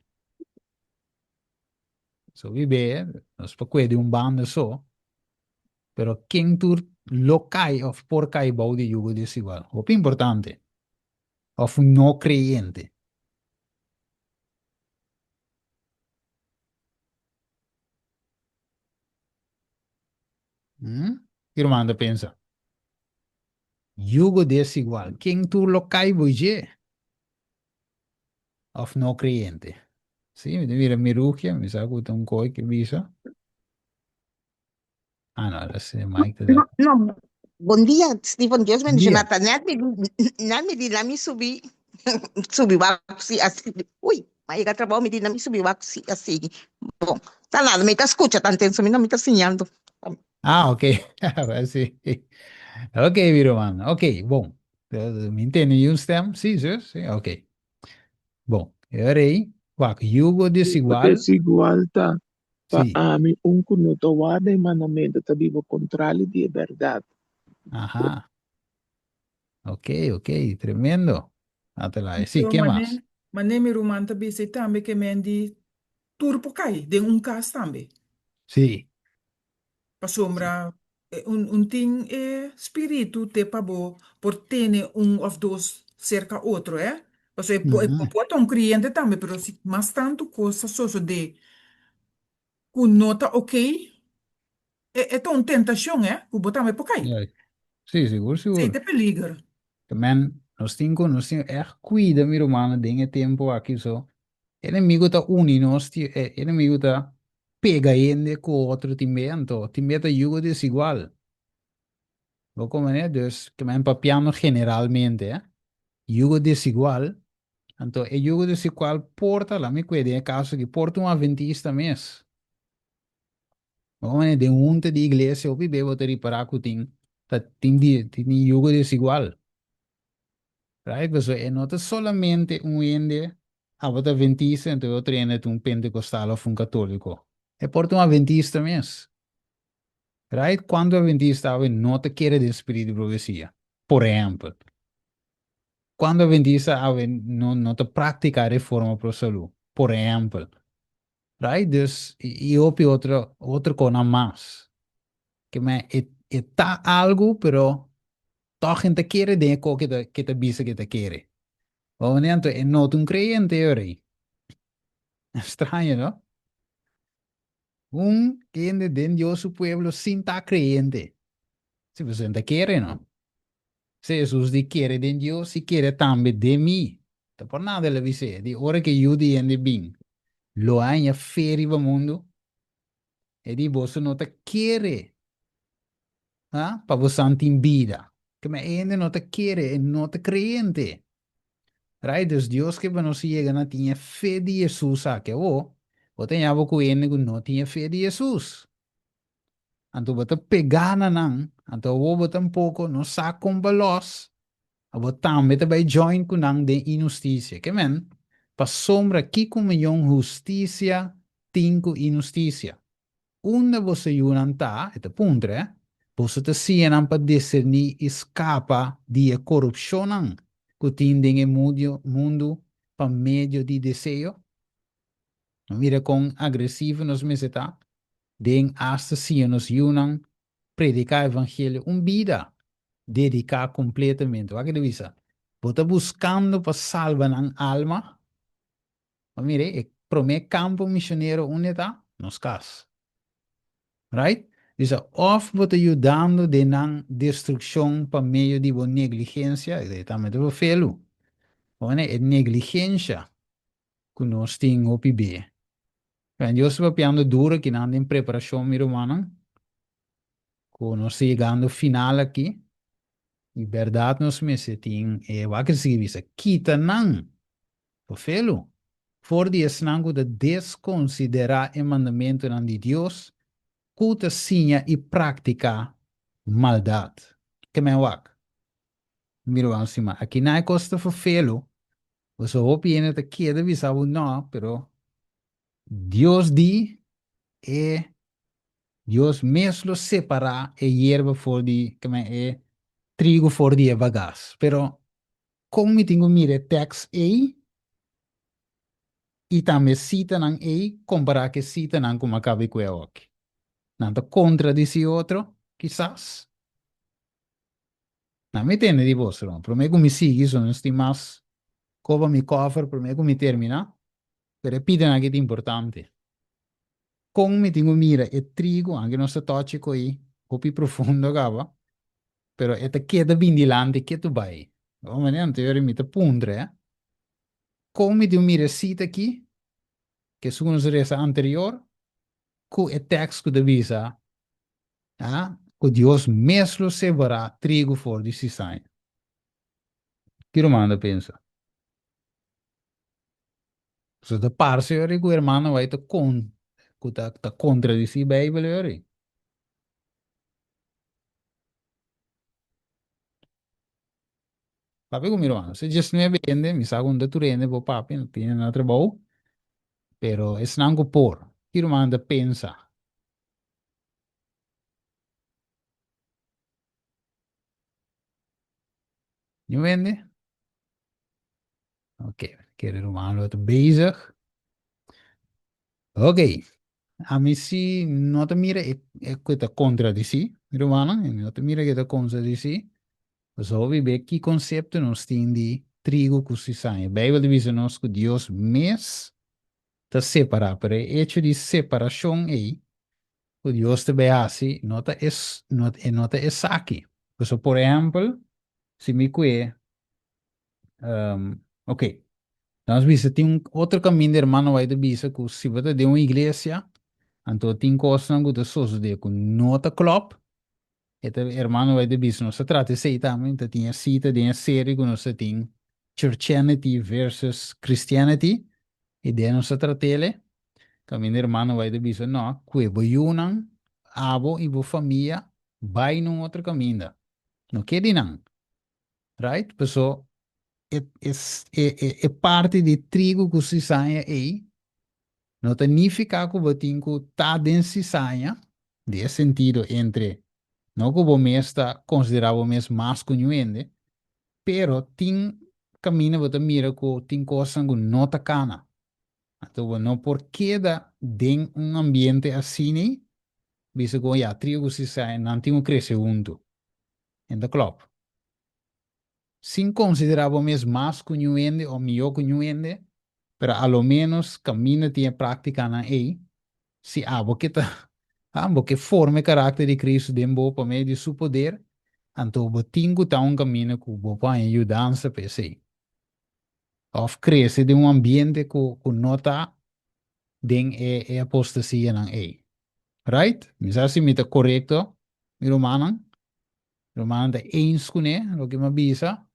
So bibe, nos por kue di un banda so, pero ken tur lo kai of por kai bou di yugo desigual? Hopi importante. Of un no kreyente. Hmm? Ki ruman ta pensa? Yugo desigual. Ken tur lo kai bo dje? Of no kreyente? Sí, mi ta mira Mirugia, mi sa ku ta un koi ke bisa. Ah, no, la se Mike ta No, no, bon dia, Steven. Dios Bon bendiciona. dia. Ta net mi di, net mi di na mi subi, subi wak si así. Uy, ma llega trabajo mi di na mi subi wak si así. Bon, ta nada, mi ta escucha tan tenso, mi no mi ta siñando. Ah, ok. Sí. Ok, mi ruman. Ok, bon. Mi ntende un stem? Sí, zus? Sí, ok. Bon, e ora ei, wak, yugo desigual. Desigual ta pa Sí. ami un ku no ta warda e mandamentu ta biba kontrali di e bèrdat. Aha. Ok, ok, tremendo. Atelai. Sí, Pero ke mas? mané, mané mi ruman ta bisa i tambe ke men di tur por kai den un kas tambe. Sí. Pasobra un un tin e spiritu te pa bo por tene un of dos serka otro, eh. Pasobra e por e por ta un kriente tambe, pero si mas tantu kos ta sosodé ku no ta okey, e e ta un tentashon, eh, ku bo tambe por kai. Sí, sigur, Esei sigur. ta e peliger. Men, nos tin ku nos tin ègt kuida, mi rumannan, den e tempu aki so. Enemigo ta uni nos, e enemigo ta pega hende ku otro tin be, anto tin be ta yugo desigual. Bo komprende? Dus, ke men papiando generalmente, eh, yugo desigual, anto e yugo desigual por ta, laat mi kue den e kaso aki, por ta un adventista mes. Bo komprende? Den hunta di iglesia hopi be bo ta ripará ku tin, ta tin di, tin yugo desigual. Right? Pasobra e no ta solamente un hende abo ta adventista enton e otro hende ta un pentecostal of un catolico. E por ta un adventista mes. Right? Cuanto adventista awe no ta kere den spiritu di profecia? Por ehempel. Cuanto adventista awe no, no ta practica reforma pro salud? Por ehempel. Right? Dus, y hopi otro, otro konan mas. Ke men, e, e ta algo, pero tòg e ta kere den e kos ke ta, ke ta bisa ke ta kere. Bo manera anto e no ta un kreyente e ora ei. Straño, no? Un hende den Dios su pueblo sin ta kreyente. Si, pasobra e ta kere, no? Si Hesus di kere den Dios i kere tambe den mi. Ta por nada el a bis'é, di ora ke Yu di hende bin, lo haña fe riba mundu? E di, Boso no ta kere, ha, pa bosan tin bida. Keme e hende no ta kere, e no ta kreyente. Right? Dus Dios ke pa nos yega na tin e fe di Hesus aki. Awor, bo ta haña bo ku hende ku no tin e fe di Hesus. Anto bo ta pegá na nan, anto awor bo tampoko no sa kon pa lòs, abo tambe ta bai join ku nan den inhustisia. Ke men? Pasobra kiko miyon hustisia tin ku inhustisia? Unda boso yunan ta, e ta puntra, boso ta siña nan pa diserní i skapa di e korupshonnan ku tin den e mundu pa medio di deseo? No mira kon agresivo nos mester ta den asta siña nos yunan prediká evangelio un bida dediká kompletamente. Wak e ta bisa, Bo ta buskando pa salba nan alma? Bo mira e promé kampo misionero unda e ta? Nos kas. Right? Bisa, òf bo ta yudando den nan destrukshon pa medio di bo negligensia, e tambe ta bo felu. Bueno, e negligensha ku nos tin hopi be. Ben, Dios ta papiando duro akinan den preparashon, mi rumannan, ku nos ta yegando final aki, i bèrdat nos mester tin e wak sigui bisa, kita nan, pafelu, for di esnan ku ta deskonsiderá e mandamentunan di Dios, ku ta siña i praktiká maldat. Ke men wak? Mi ruman stima, akinan e kos ta ferfelu, pasobra hopi hende ta keda bisa bo nò, pero Dios di e Dios mes lo separá e yerba for di, ke men, e trigo for di e bagas. Pero kon mi tin ku mira e tèks ei i tambe sitanan ei kompará ku e sitanan ku mi a kaba di kue awoki? Nan ta kontradisí otro, kisas? Na mi tende di boso, ruman. Promé ku mi sigui, so nos tin mas koba mi kòfer promé ku mi terminá. Pero e pidanan aki ta importante. Kon mi tin ku mira e trigu, anke nos ta tòchi ko'i hopi profundo kaba, pero e ta keda bin dilanti ketu bai. Bo manera anterior mi ta puntra, eh, kon mi tin ku mira e sita aki, ke esun ku nos a resa anterior, ku e tèks ku ta bisa, ah, ku Dios mes lo separá trigu for di sisaña. Ki ruman ta pensa? So ta parse yori ku hermano bai ta kon ku ta ta kontradisí Beibel yori. Papia ku mi ruman, si djes nuebe hende, mi sa ku no ta tur hende por papia, no tin hende na trabou, pero esnan ku por, ki ruman ta pensa? Niun hende? Ok, kere ruman lo ta bezig. Ok, ami si no ta mira e, e ku ta kontradisí, rumannan, mi no ta mira ku ta kontradisí. Pasobra hopi be ki konsepto nos tin di trigo ku sisaña. Beibel ta bisa nos ku Dios mes ta separá, pero e echo di separashon ei ku Dios ta bai hasi no ta es, no, e no ta esaki. Pasobra, por ehèmpel, si mi kue Um, ok. Nos bisa tin un otro kaminda hermano bai ta bisa ku si bo ta den un iglesia, anto tin kosnan ku ta sosode ku no ta klop, e ta hermano bai ta bisa nos ta trata esei tambe, ta tin e sita den e serie ku nos ta tin Churchianity versus Christianity, i den nos ta tratele, kaminda hermano bai ta bisa no, kue bo yunan, abo i bo famia bai na un otro kaminda. No ke di nan. Right? Paso e, e, e, e parti di trigo ku sisaña ei no ta nifiká ku bo tin ku ta den sisaña, den e sentido entre no ku bo mes ta konsiderá bo mes mas ku niun hende, pero tin kaminda bo ta mira ku tin kosnan ku no ta kana. Anto bo no por keda den un ambiente asina ei, bisa ku ya trigo ku sisaña nan tin ku krese huntu. En ta klòp. Sin konsiderá bo mes mas ku niun hende òf mihó ku niun hende, pero a lo ménos kaminda tin e práktikanan ei, si abo ke ta, abo ke forma e karakter di Kristu den bo pa medio di Su poder, anto bo tin ku ta un kaminda ku bo por haña yudansa pa esei. Òf krese den un ambiente ku ku no ta den e e apostasianan ei. Right? Mi sa si mi ta korekto, mi rumannan. Rumannan ta eens kuné loke mi a bisa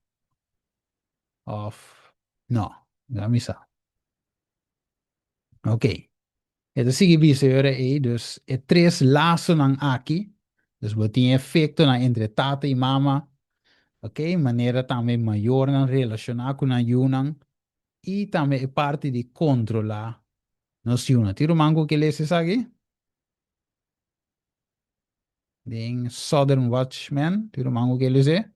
òf no? Mi a sa. Ok. E ta sigui bisa e ora ei, dus e tres lasonan aki, dus bo tin efektonan entre tata i mama, ok, manera tambe mayornan relashoná ku nan yunan i tambe e parti di kontrolá nos yunan. Tin ruman ku ke lesa esaki? Den Southern Watchman, tin ruman ku ke lesa?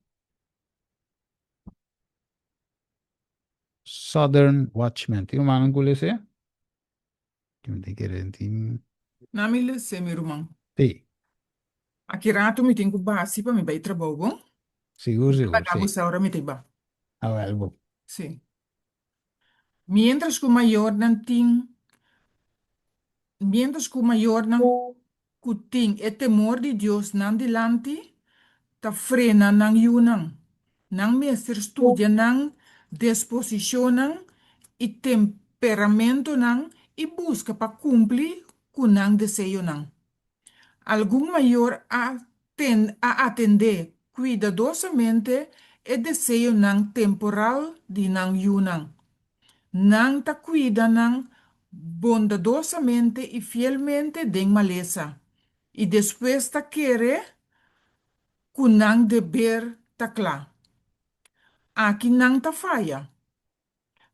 Southern Watchman, tin rumannan ku lesa? Mi ta kere tin. Na mi lesa, mi ruman. Sí. Aki rato mi tin ku basi pa mi bai trabou, bon? Sigur, Mi ta sigur, laga sí. bo sa ora mi ta bai. Awel, bo. Sí. Miéntras ku mayornan tin Miéntras ku mayornan ku tin e temor di Dios nan dilanti ta frena nan yunan, nan mester studia nan. Disposishonnan i temperamentonan i buska pa kumpli ku nan deseonan. Algun mayor a a atendé kuidadosamente e deseonan temporal di nan yunan. Nan ta kuida nan bondadosamente i fielmente den malesa i despues ta kere ku nan deber ta kla. Aki nan ta faya.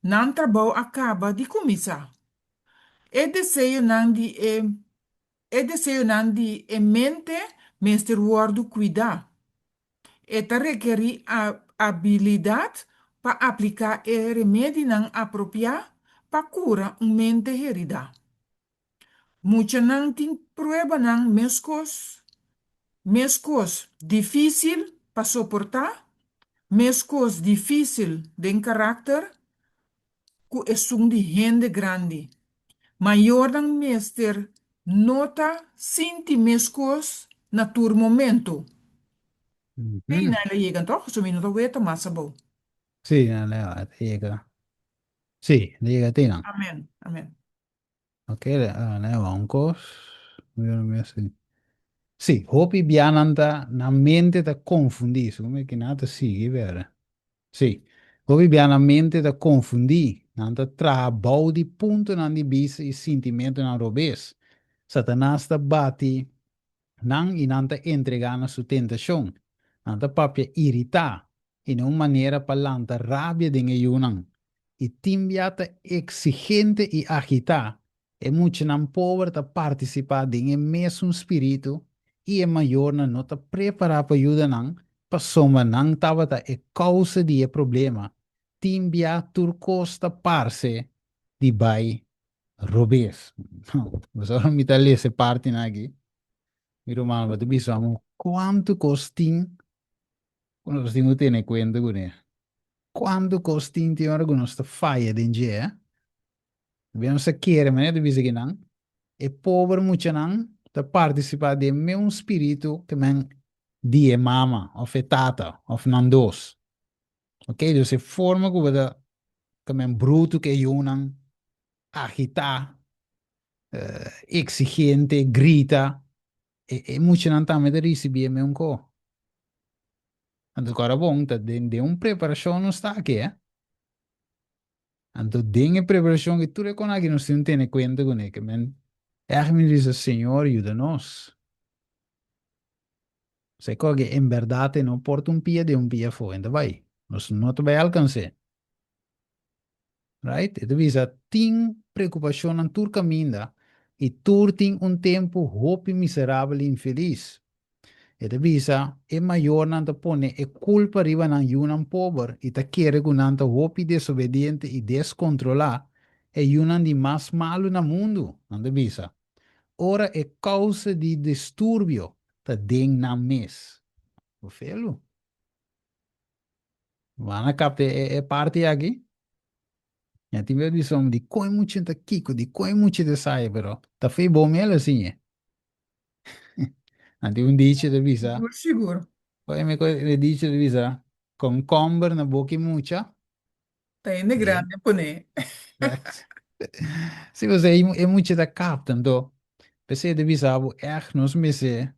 Nan trabou a kaba di kuminsá. E deseonan di e e deseonan di e mente mester wòrdu kuidá. E ta rekerí abilidat pa apliká e remedinan apropiá pa kura un mente heridá. Muchanan tin pruebanan meskos, meskos difísil pa soportá, meskos difísil den karakter ku esun di hende grandi. Mayornan mester no ta sinti meskos na tur momento. Ei nan a yega anto, pasobra mi no ta weta mas abou. Sí, nan a yega. Sí, a yega te nan. Amen, amen. Ok, lei wak un kos. Sí, hopi bia nan ta, nan mente ta konfundí. Segun mi kina ta sigui bèrdè. Sí, hopi bia nan mente ta konfundí. Nan ta traha bou di puntonan di bista i sintimentunan robes. Satanas ta bati nan i nan ta entregá na su tentashon. Nan ta papia iritá i na un manera pa lanta rabia den e yunan. I tin bia ta eksigente i agitá. E muchanan pober ta partisipá den e mesun spiritu i e mayornan no ta prepará pa yuda nan pasobra nan tabata e kousa di e problema. Tin bia tur kos ta parse di bai robes. Pasobra mi ta lesa e partinan aki, mi ruman bo ta bisa mi kuantu kos tin ku nos tin ku tene kuenta kuné. Kuantu kos tin tin ora ku nos ta faya den dje, eh? Bo nos ta kere manera ta bisa kinan, e pober muchanan ta partisipá den meun spiritu ke men di e mama òf e tata òf nan dos. Ok, dus e forma ku bo ta ke men brutu ku e yunan, agitá, eksigente, grita, e muchanan tambe ta risibí e meun ko. Anto kòrda bon, ta den den un preparashon nos ta aki, eh. Anto den e preparashon aki tur e kon aki nos tin tene kuenta kuné, ke men ègt mi bisa Señor yuda nos. Sa e koke en bèrdat e no por ta un pia den un pia afó, e ta bai. Nos no ta bai alkans'é. Right? E ta bisa tin preokupashonnan tur kaminda i tur tin un tempu hopi miserabel i infelis. E ta bisa e mayornan ta pone e kulpa riba nan yunan pober i ta kere ku nan ta hopi desobediente i deskontrolá, e yunan di mas malu na mundu, nan ta bisa. Ora e kousa di disturbio ta den nan mes. Bo felu? Bo a kapta e parti aki? Ya tin bes bisa un di kon e mucha ta kiko, di kon e mucha ta saya, pero ta fe bo mel a siña. Nan tin un dicho ta bisa. Sigur, sigur. Oye, mi e dicho ta bisa, konkomber na boki mucha. Ta hende grandi a pone. Si, pasobra e mucha ta kapta, anto p'esei ta bisa bo ègt nos mester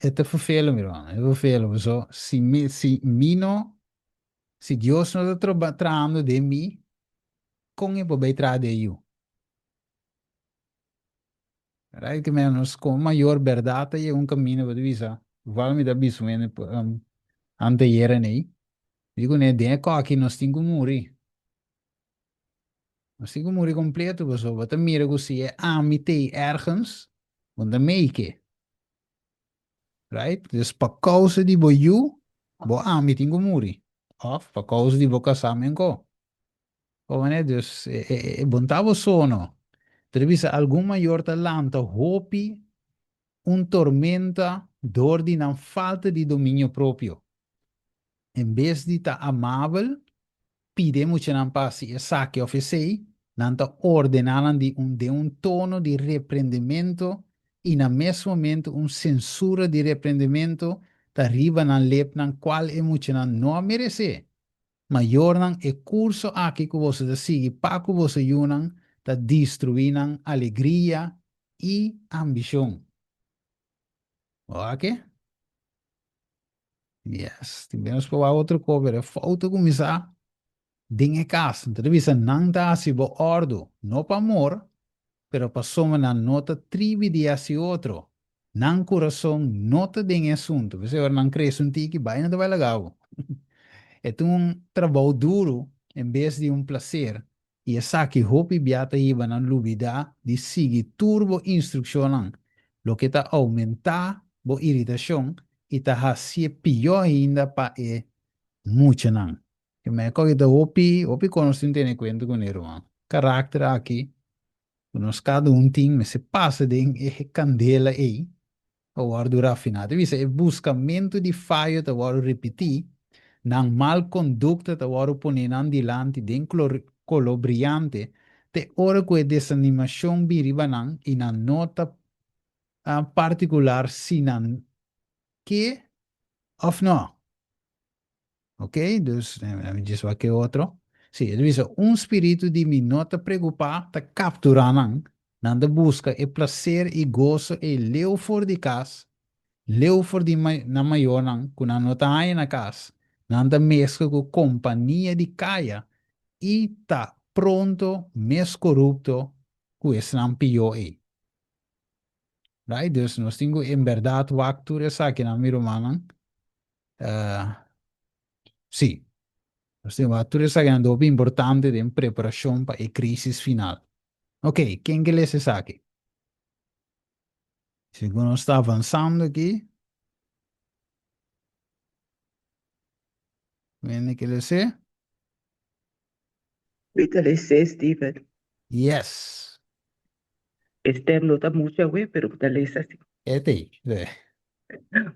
E ta fervelo, mi hermano, e ta fervelo, paso si mi, si mi no, si Dios no ta troba, trahando den mi, kon e por bay traha den yu? Right? Ke men nos komo mayor bèrdat ta yega un kaminda ku ta bisa, igual mi ta bisa un hende anteayer anei, mi di kuné den e kòki nos tin ku muri. Nos tin ku muri kompleto pasobra bo ta mira ku si e ami t'ei ergens, bo no ta make. Right? Dus pa kousa di bo yu, bo ami tin ku muri. Òf pa kousa di bo kasá menko. Bo manera dus e bo no ta bo so no. Pero bisa algun mayor ta lanta hopi un tormenta dor di nan falta di dominio propio. En bes di ta amabel, pidi e muchanan pa hasi esaki òf esei, nan ta ordená nan di un den un tono di reprendementu i na mes momentu un sensura di reprendementu ta riba nan lepnan kual e muchanan no a meresé. Mayornan, e kurso aki ku boso ta sigui pa ku boso yunan ta destruí nan alegria i ambishon. Bo wak e? Yes, tin bes nos por wak otro kos, pero e fout a kuminsá den e kas. Nan ta bisa nan ta hasi bo òrdu, no pa amor, pero pasobra nan no ta tribi di hasi otro. Nan kurason no ta den e asuntu. P'esei ora nan krese un tiki, bai nan ta bai laga bo. E ta un trabou duru en bes di un plaser, i esaki hopi bia ta hiba nan lubidá di sigui tur bo instrukshonnan, loke ta oumentá bo iritashon i ta hasié pió ainda pa e muchanan. Ke mei koki ta hopi, hopi kon nos tin tene kuenta kuné ruman. Karakter aki ku nos kada un tin mester pasa den e kandela ei pa wòrdu rafiná. Ta bisa e buskamentu di fayo ta wòrdu ripití, nan mal kondukta ta wòrdu poné nan dilanti den koló briante te ora ku e desanimashon bin riba nan i nan no ta partikular si nan ke òf nò. Ok, dus mi djis wak e otro. Sí, e ta bisa, un spiritu di mi no ta preokupá ta kapturá nan. Nan ta buska e plaser i goso ei leu for di kas, leu for di nan mayornan ku nan no ta haña na kas. Nan ta meskla ku kompania di kaya i ta pronto mes korupto ku esnan pió ei. Right? Dus nos tin ku en bèrdat wak tur esakinan, mi rumannan. Sí. Nos tin wak tur esakinan ta hopi importante den preparashon pa e krisis final. Ok, ken ke lesa esaki? Segun nos ta avansando aki. Wende ke les'é? Mi ta les'é, Steven. Yes. E stem no ta muchu awe, pero bo ta lesa si. E ta ei, sí.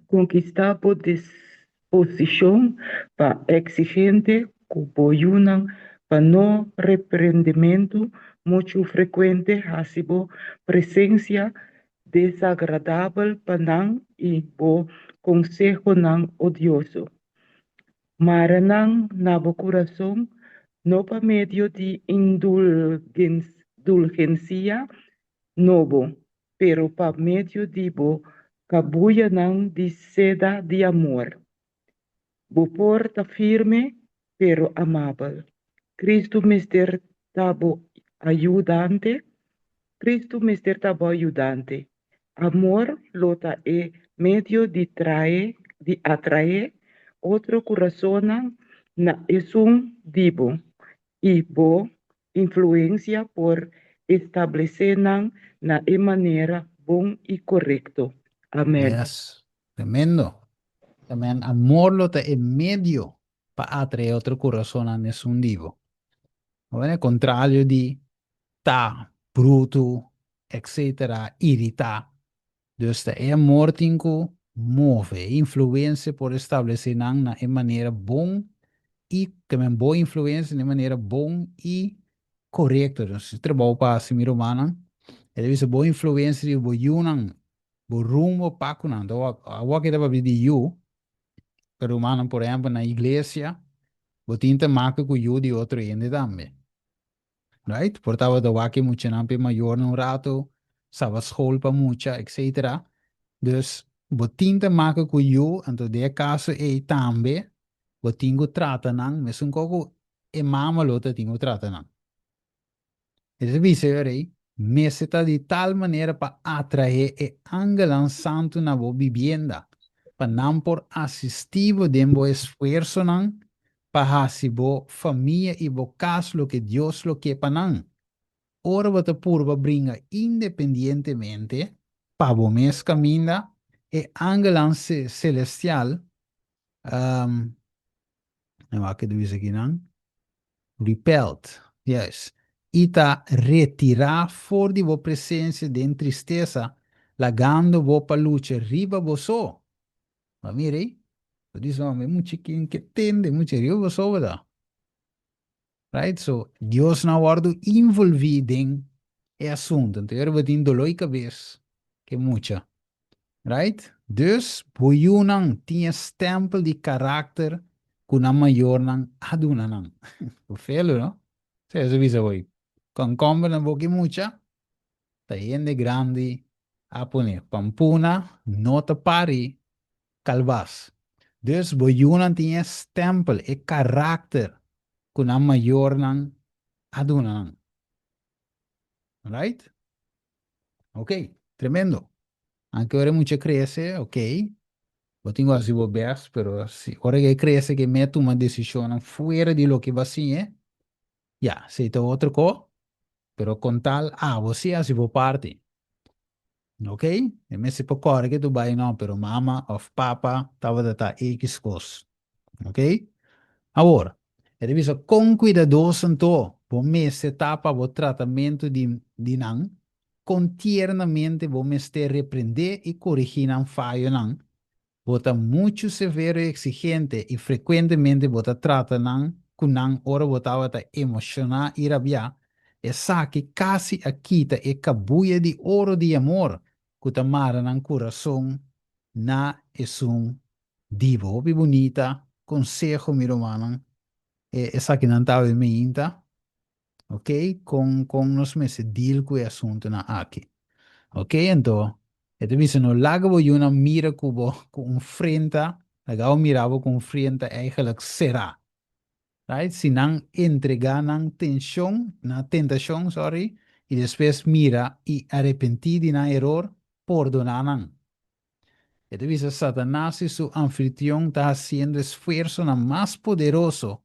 Konkistá bo disposishon pa eksigente ku bo yunan pa no reprendementu muchu frekuente hasi bo presensia desagradabel pa nan i bo konsehonan odioso. Mara nan na bo kurason, no pa medio di indulgensia nobo, pero pa medio di bo kabuyanan di seda di amor. Bo por ta firme, pero amabel. Kristu mester ta bo ayudante? Kristu mester ta bo ayudante. Amor lo ta e medio di trae, di atraé otro kurasonnan na esun di bo, i bo influensia por establesé nan na e manera bon i korekto. Amèn. Yes. Tremendo. Amen. Amor lo ta e medio pa atraé otro kurasonnan na esun di bo. Bueno, kontrario di ta brutu, etcetera, iritá. Dus ta e amor tin ku move, e influensia por establesé nan na e manera bon i ke men bo influensia na e manera bon i korekto. Dus e trabou pa hasi mi rumannan, e ta bisa bo influensia riba bo yunan, bo rumbo pa ku nan. Awor aki ta papia di yu, pero rumannan por ehèmpel na iglesia bo tin te make ku yu di otro hende tambe. Right? Por tabata wak e muchanan pa e mayornan un rato, saba school pa mucha, etcetera. Dus bo tin te maka ku yu, anto den e kaso ei tambe bo tin ku trata nan mesun kos ku e mama lo ta tin ku trata nan. E ta bisa e ora ei, mester ta di tal manera pa atraé e angelnan santu na bo bibienda, pa nan por asistí bo den bo esfuersonan pa hasi bo famia i bo kas loke Dios lo ke pa nan. Ora bo ta purba bringa independientemente pa bo mes kaminda, e angelnan selestial, wak ke ta bisa akinan, repelled, juist, i ta retirá for di bo presensia den tristesa, lagando bo pa lucha riba bo so. Bo a mira ei? Bo di so, e mucha ken ke tende, mucha riba bo so bo ta. Right? So, Dios no a wòrdu involví den e asuntu. Anto ora bo tin doló di kabes ke mucha. Right? Dus, bo yunan tin e stèmpel di karakter ku. ku nan mayornan a duna nan. Ku felu, no? Esei a bisa hoy. Kònkòmber na boki mucha ta hende grandi a pone. Pampuna no ta pari kalbas. Dus bo yunan tin e stèmpel, e karakter ku nan mayornan a duna nan. Right? Ok, tremendo. Anke ora e mucha crece, ok, bo tin cu haci bo best, pero si ora cu e crece cu e me tuma decisionnan fuera di loke bo a siñ'e, ya, esey ta otro co, pero con tal abo si haci bo parti. Ok, e mester por core ke tu bay no, pero mama of papa tabata ta X cos. Ok? Awor, e ta bisa kon kuidadoso anto bo mester ta pa bo tratamentu di di nan, kon tiernamente bo mester reprendé i korigí nan fayonan. Bo ta muchu severo i eksigente i frekuentemente bo ta trata nan ku nan ora bo tabata emoshoná i rabiá. Esaki kasi a kita e kabuya di oro di amor ku ta mara nan kurason na esun Di bo hopi bunita conseho mi rumannan e esakinan ta awe meinta ok con con nos mester deal cu e asuntonan aki ok anto e ta bisa no laga bo yunan mira cu bo cu un frenta laga bo mira bo cu un frenta eigenlijk sera right si nan entrega nan tension nan tentacion sorry y despues mira y arepenti di nan eror pordona nan. E ta bisa Satanas i su anfitrion ta hasiendo esfuersonan mas poderoso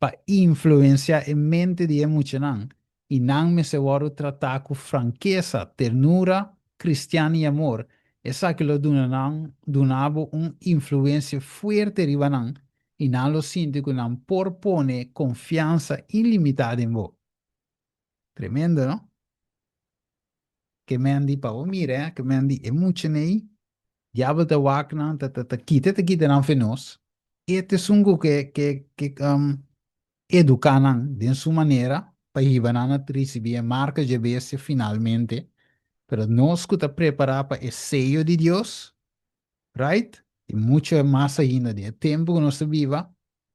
pa influensiá e mente di e muchanan, i nan mester wòrdu tratá ku frankesa, ternura kristian i amor. Esaki lo duna nan duna bo un influensia fuerte riba nan, i nan lo sinti ku nan por pone konfiansa ilimitá den bo. Tremendo, no? Ke men di pa bo mira, eh? Ke men di e mucha nei, diabel ta wak nan, ta, ta, ta kita, ta kita nan fe nos. E ta esun ku ke, ke, ke um, eduka nan den su manera pa hiba nan na risibi e marka dje bestia finalmente. Pero nos ku ta prepara pa e seyo di Dios, right? I mucho mas ainda den e tempu ku nos ta biba,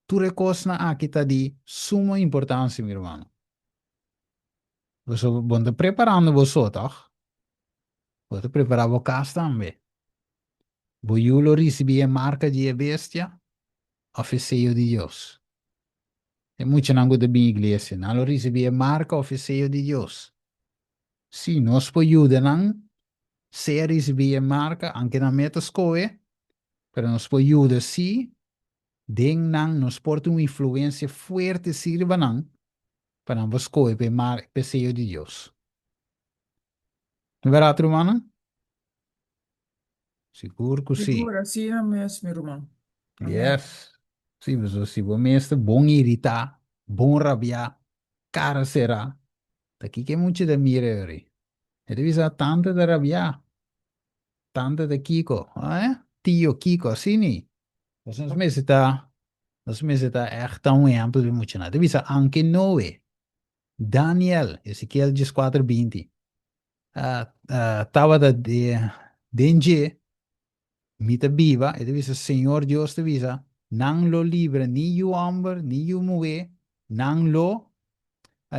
tur e kosnan aki ta di sumo importansia, mi rumannan. Boso bo no ta preparando bo so, tòg? Bo ta prepará bo kas tambe. Bo yu lo risibí e marka di e bestia òf e seyo di Dios? E muchanan ku ta bin iglesia, nan lo risibí e marka òf e seyo di Dios? Sí, nos por yuda nan sea risibí e marka, anke nan mes ta skohe, pero nos por yuda sí den nan, nos por tin un influensia fuerte sí riba nan pa nan por skohe pa e mar pa e seyo di Dios. No bèrdat, rumannan? Sigur ku sí. Sigur, asina mes, mi ruman. Amen. Yes. Sí, pasobra si bo mes ta bon iritá, bon rabiá, kara será, ta kiko e mucha ta mira yori? E ta bisa, Tanta ta rabiá. Tanta ta kiko? Eh? Tio kiko, asina. Nos nos mester ta, nos mester ta ègt ta un ehèmpel di muchanan. Ta bisa anke Noe, Daniel, Ezekiel dieskuater 20, tabata den dje, mi ta biba, e ta bisa Señor Dios ta bisa, nan lo libra ni yu hòmber ni yu muhé, nan lo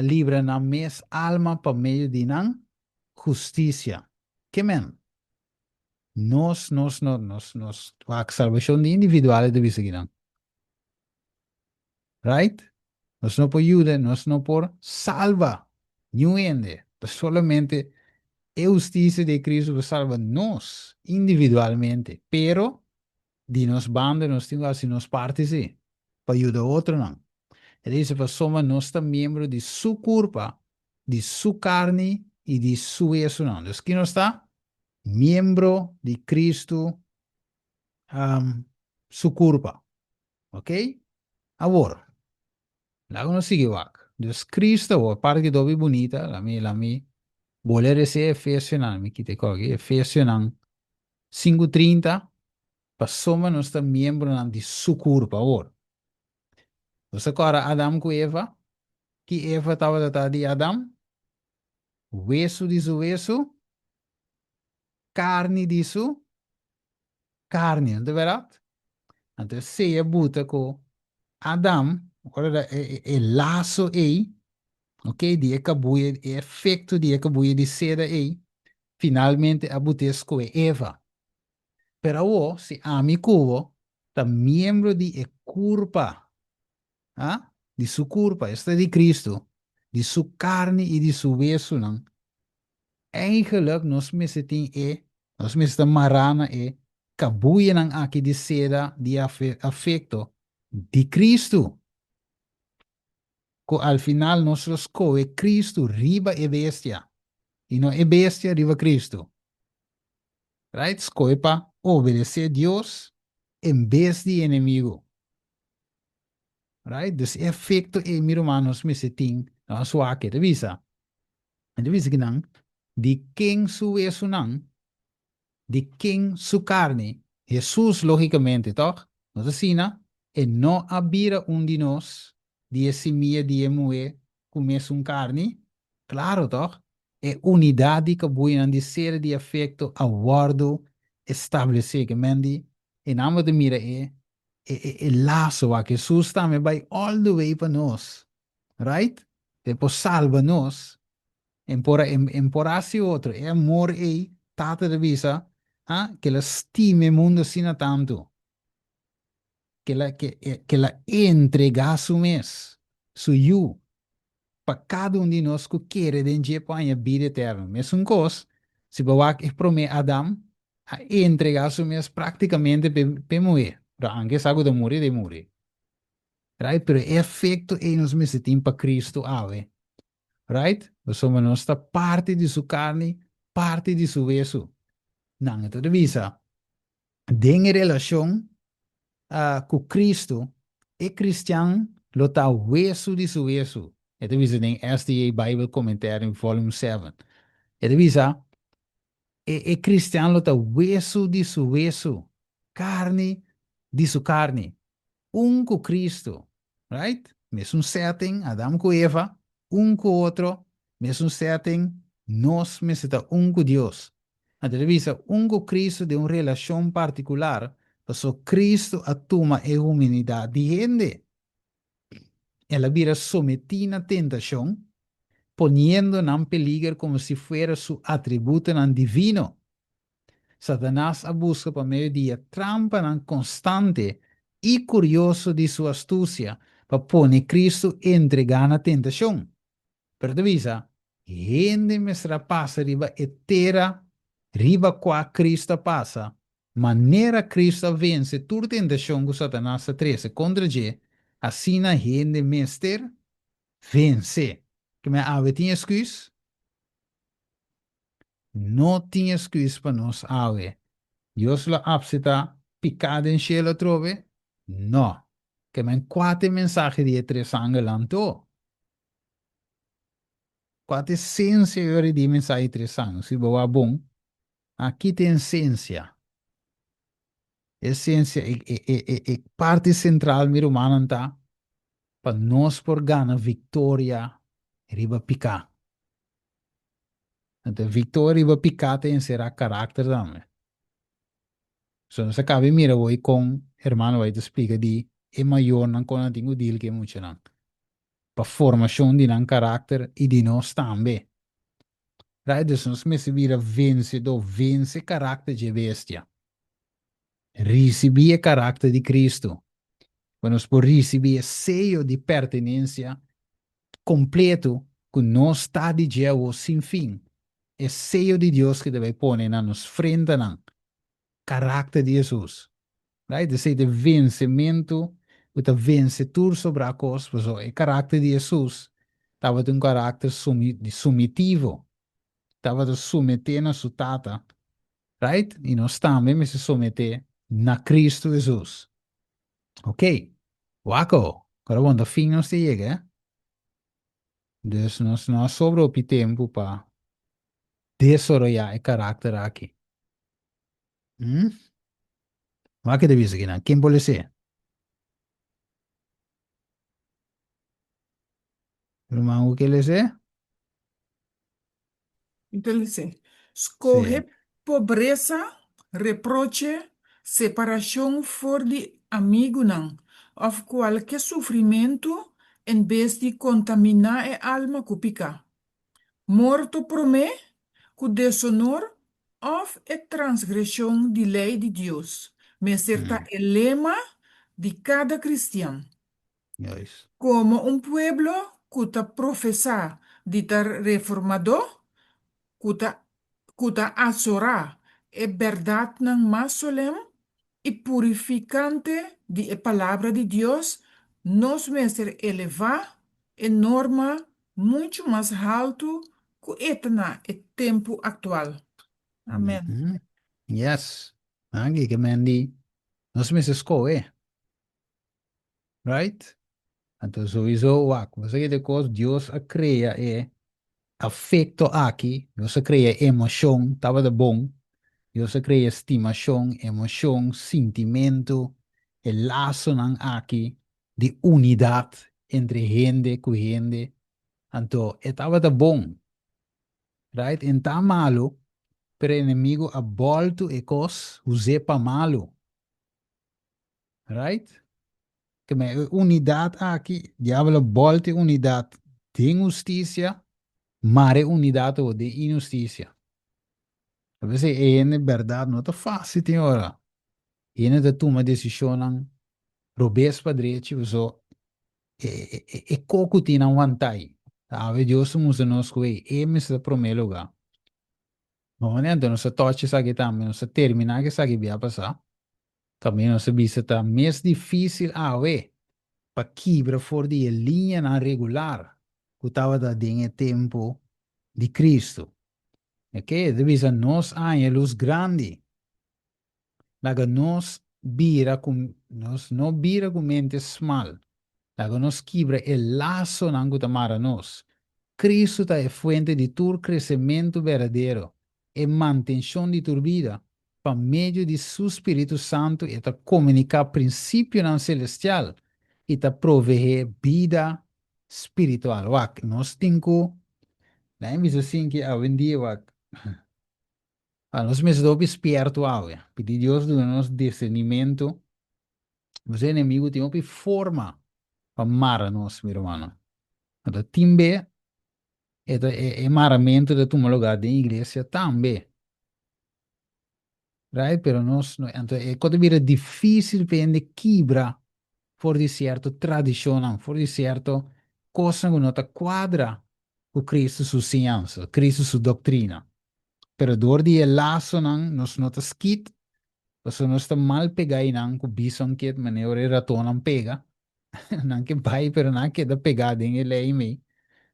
libra nan mes alma pa medio di nan hustisia. Ke men? Nos, nos, no, nos, nos, wak, salbashon di individual e ta bisa kinan. Right? Nos no por yuda, nos no por salba niun hende. Ta solamente e hustisia di Cristo por salba nos individualmente. Pero, di nos banda nos tin ku hasi nos parti sí, pa yuda otronan. E ta bisa pasobra nos ta miembro di su kurpa, di su karni i di su wesunan. Dus ki nos ta? Miembro di Cristo um, su kurpa. Ok? Awor, laga nos sigui wak. Dus Cristo awor, parti ki dobi bunita, la mi, la mi bole rese Efesionan, mi kita e koki, Efesionan 5:30, pasobra nos ta miembronan di su kurpa awor. Nos ta kòrda Adam ku Eva? Ki Eva tabata ta di Adam? Wesu di su wesu, karni di su karni, no ta bèrdat? Anto esei a buta ku. Adam, ora da e, e, e laso ei, ok, di e kabuya, e efekto di e kabuya di seda ei, finalmente a but'é skohe Eva. Pero awor, si ami ku bo ta miembro di e kurpa, ha, di su kurpa, esta di Kristu, di su karni i di su wesunan, Eigenlijk nos mester tin e, nos mester ta mará na e kabuyanan aki di seda di afekto di Kristu, ku al final nos lo skohe Kristu riba e bestia, i no e bestia riba Kristu. Right? Skohe pa obedesé Dios en bes di enemigu. Right? Dus e afekto ei, mi ruman, nos mester tin, nos wak e ta bisa. E ta bisa kinan, Di ken su wesunan, di ken su karni? Hesus, lógikamente, tòg? No ta asina? E no a bira un di nos, di e simia di e muhé ku mesun karni? Klaro, tòg? E unidat di kabuyanan di ser di afekto a wòrdu establesé. Ke men di, e nan bo ta mira e e e laso wak. Hesus tambe bai all the way pa nos. Right? E por salba nos. En por en por hasi otro. E amor ei, Tata ta bisa, ha, ke el a stima e mundo asina tantu, ke el a ke ke el a entregá su mes, su Yu, pa kada un di nos ku kere den dje por haña bida eterno. Mesun kos, si bo wak e promé Adam a entregá su mes práktikamente p'e muhé, pero anke sa ku ta muri, ta muri. Right? Pero e efecto ei nos mester tin pa Cristo awe. Right? Pasobra nos ta parti di su carni, parti di su wesu. Nan, e ta bisa, den e relacion uh, cu Cristo, e cristian lo ta wesu di su wesu. E ta bisa den SDA Bible Commentary Volume 7. E ta bisa, e, e cristian lo ta wesu di su wesu, carni di su carni. Un ku Cristo, right? Mesun setting, Adam ku Eva, un ku otro, mesun setting, nos mester ta un ku Dios. Anto ta bisa un ku Cristo den un relashon partikular, paso Cristo a tuma e humanidat di hende. El a bira sometí na tentashon, poniendo nan peliger komo si fuera su atributonan divino. Satanas a buska pa medio di e trampanan konstante i kurioso di su astusia pa pone Kristu entregá na tentashon. Pero ta bisa, hende mester a pasa riba e tera riba kua Kristu a pasa, manera Kristu a vense tur tentashon ku Satanas a trese kontra dje, asina hende mester vense. Kimen awe tin esküs? No tin esküs pa nos awe. Dios lo apseta piká den shelu atrobe? No. Ke men kua ta e mensahe di e tres angelnan anto? Kua ta esensia yori di e mensahe di tres angel? Si bo wak bon, aki ta e esensia. Esensia, e, e, e, e, e parti sentral, mi rumannan, ta pa nos por gana viktoria riba piká. Anto victoria riba piká ta enserá karakter tambe. So nos a kaba di mira awor kon hermano White ta splika di e mayornan kon nan tin ku deal ku e muchanan pa formashon di nan karakter i di nos tambe. Right? Dus nos mester bira vensedó, vense karakter dje bestia. Risibí e karakter di Kristu. Pa nos por risibí e seyo di pertenensia kompleto ku nos ta di dje awor sin fin, e seyo di Dios ku ta bai pone na nos frentanan, karakter di Hesus. Right? Esei ta e vensementu ku ta vense tur sobrá kos, pasobra e karakter di Hesus tabata un karakter sumitivo, tabata sumeté na su Tata, right? I nos tambe mester someté na Kristu Hesus. Ok, wak awo, ora bon ta fin nos ta yega, eh? Dus nos no a sobra hopi tempu pa desaroyá e karakter aki. Hm? Wak ke ta bisa kinan, ken por les'é? Ruman ku ke les'é? Entonces, skohe pobresa, reproche, separashon for di amigunan. òf kualke sufrimentu en bes di kontaminá e alma ku piká. Morto promé ku desonor òf e transgreshon di lei di Dios mester ta e lema di kada kristian. Komo un pueblo ku ta profesá di ta reformadó, ku ta ku ta asorá e bèrdatnan mas solèm i purifikante di e Palabra di Dios, nos mester elevá e norma muchu mas haltu ku e ta na e tempu aktual. Amèn. Yes. Angie, ke men di nos mester skohe. Right? Anto souiso wak, bo sa kende kos, Dios a krea e afekto aki, Dios a krea e emoshon, tabata bon, Dios a krea stimashon, emoshon, sintimentu, e lasonan aki di unidat entre hende ku hende, anto e tabata bon, right? E n'ta malu, pero e enemigu a bòltu e kos, us'é pa malu. Right? Ke men e unidat aki, diabel a bòlta e unidat den hustisia, mara e unidat awor den inhustisia. A veces e hende bèrdat no ta fásil tin ora. Hende ta tuma desishonnan robes pa drechi paso e e e koko tin nan wantai. Awe Dios ta mustra nos ku ey e mester ta promé lugá. Bon, anto nos a tòchi esaki tambe, nos a terminá ku esaki bia pasá. Tambe nos a bisa ta mes difísil awe pa kibra for di e liñanan regular ku tabata den e tempu di Kristu. Oke, e ta bisa nos a haña lus grandi. Laga nos bira ku nos no bira ku mente smal. Laga nos kibra e lasonan ku ta mara nos. Kristu ta e fuente di tur kresementu berdadero, e mantenshon di tur bida. Pa medio di su spiritu santu e ta komuniká prinsipionan selestial i ta proveé bida spiritual. Wak, nos tin ku, laga mi bisa sinki awendia wak, nos mester ta hopi spiertu awe. Pidi Dios duna nos disernimentu. Nos enemigu tin hopi forma pa mara nos, mi rumannan. Anto tin be e ta e maramentu ta tuma lugá den iglesia tambe. Right? Pero nos no, anto e kos ta bira difísil pa hende kibra for di sierto tradishonnan, for di sierto kosnan ku no ta kuadra ku Kristu su siñansa, Kristu su doktrina. Pero dor di e lasonan nos no ta skit, pasobra nos ta mal pegá einan ku bison kit manera ora e ratonnan pega. Nan ke bai pero nan a keda pegá den e lei mei.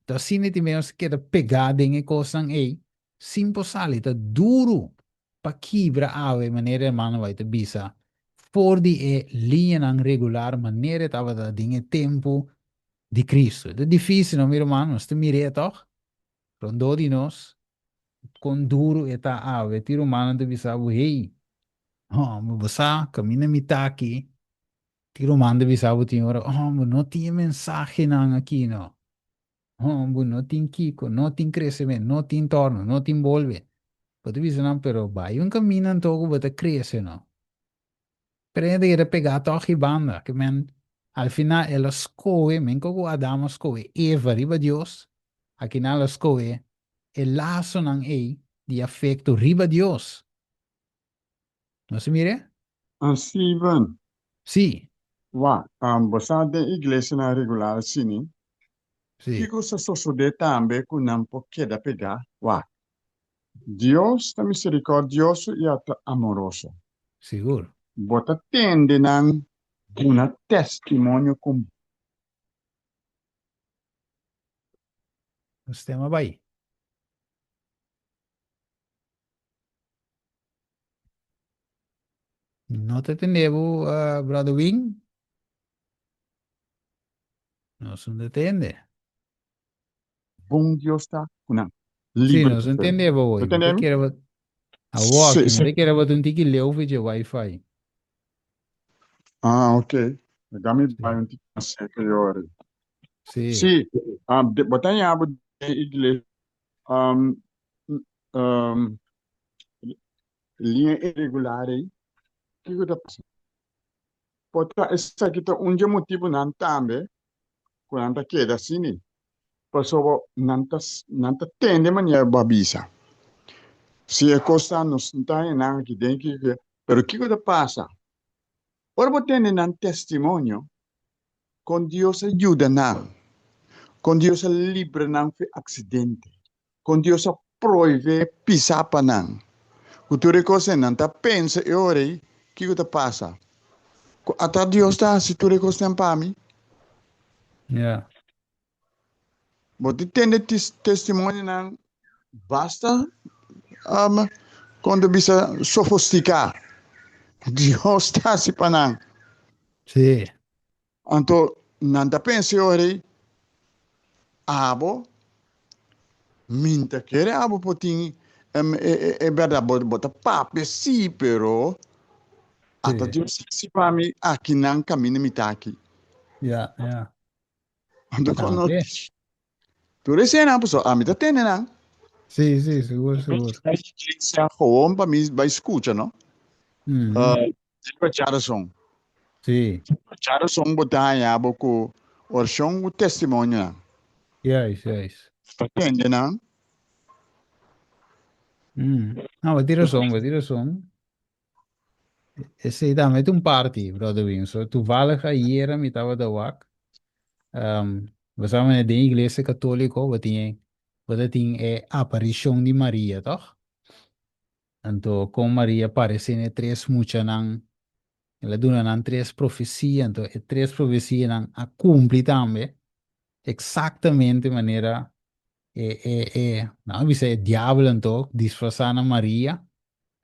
Enton asina tin bes nos ta keda pegá den e kosnan ei sin por sali. Ta duru pa kibra awe manera hermano White ta bisa for di e liñanan regular manera e tabata den e tempu di Cristo. E ta difícil no mi ruman, nos ta mir'é tòg rondó di nos kon duru e ta awe. Tin rumannan ta bisa bo, hey, hòmber bo sa kaminda mi ta aki. Tin ruman ta bisa bo tin ora, oh, bo no tin e mensahenan aki no. Oh, bo no tin kiko, no tin kresementu, no tin torno, no tin bolbe. Bo ta bisa nan, pero bai un kaminda anto ku bo ta krese no. Pero hende keda pegá tòg i banda, ke men al final el a skohe, men ku Adam a skohe Eva riba Dios, akinan el a skohe e lasonan ei di afekto riba Dios. Nos a mir'é? Ah, Steven. Sí. Wak, bo sa den iglesianan regular asina, Sí. kiko sa sosodé tambe ku nan por keda pegá? Wak, Dios ta miserikòrdioso i a ta amoroso. Sigur. Bo ta tende nan duna testimonio kon. Nos tema bai. No ta tende bo, uh, Brother Wing? Nos no ta tende. Bon Dios ta ku nan. Sí, Liber nos no tende bo Bo hoy. tende Mi mi? kere bo... Awor, Sí, mi sí. ta kere bo un tiki leu for dje wifi. Ah, ok. Laga mi Sí. bai un tiki mas serka yori. Sí. Sí, um, de, bo ta haña bo den iglesia um, um, liña irregular ei, kiko ta pasa? Por ta esaki ta un dje motibunan tambe ku nan ta keda asina, pasobra nan ta nan ta tende manera bo a bisa. Si e kos ta nos no ta haña nan aki den kiko, pero kiko ta pasa? Ora bo tende nan testimonio kon Dios a yuda nan, kon Dios a libra nan for aksidente, kon Dios a prohibé pisá pa nan. Ku tur e kosnan nan ta pensa e ora ei, kiko ta pasa? Ku ata Dios ta hasi tur e kosnan pa mi? Ja. Bo ta tende testimonionan basta um, kon ta bisa sofostiká. Dios ta hasi pa nan. Sí. Anto nan ta pensa e ora ei, Abo, mi ta kere abo por tin e bèrdat. Bo, bo ta papia sí, pero ata Sí. Dios hasi pa mi akinan kaminda mi ta aki. Ja, ja. Anto kon no Tambe. tur esei pasobra ami ta tende nan. Sí, sí, sigur, sigur. Iglesia gewoon pa mi bai skucha, no? Mhm. Riba djarason. Sí. Djarason bo ta haña bo ku orashon ku testimonionan. Juist, juist. Ta tende nan. No, bo tin rason, bo tin rason. Esei tambe ta un parti, brother Winso. Toevallig ayera mi tabata wak. Um, bo sa manera den iglesia katoliko bo tin bo ta tin e aparishon di Maria, toch? Anto kon Maria paresé na e tres muchanan, el a duna nan tres profesia, anto e tres profesianan a kumpli tambe, eksaktamente manera e e e nan a bisa e diabel anto disfrasá na Maria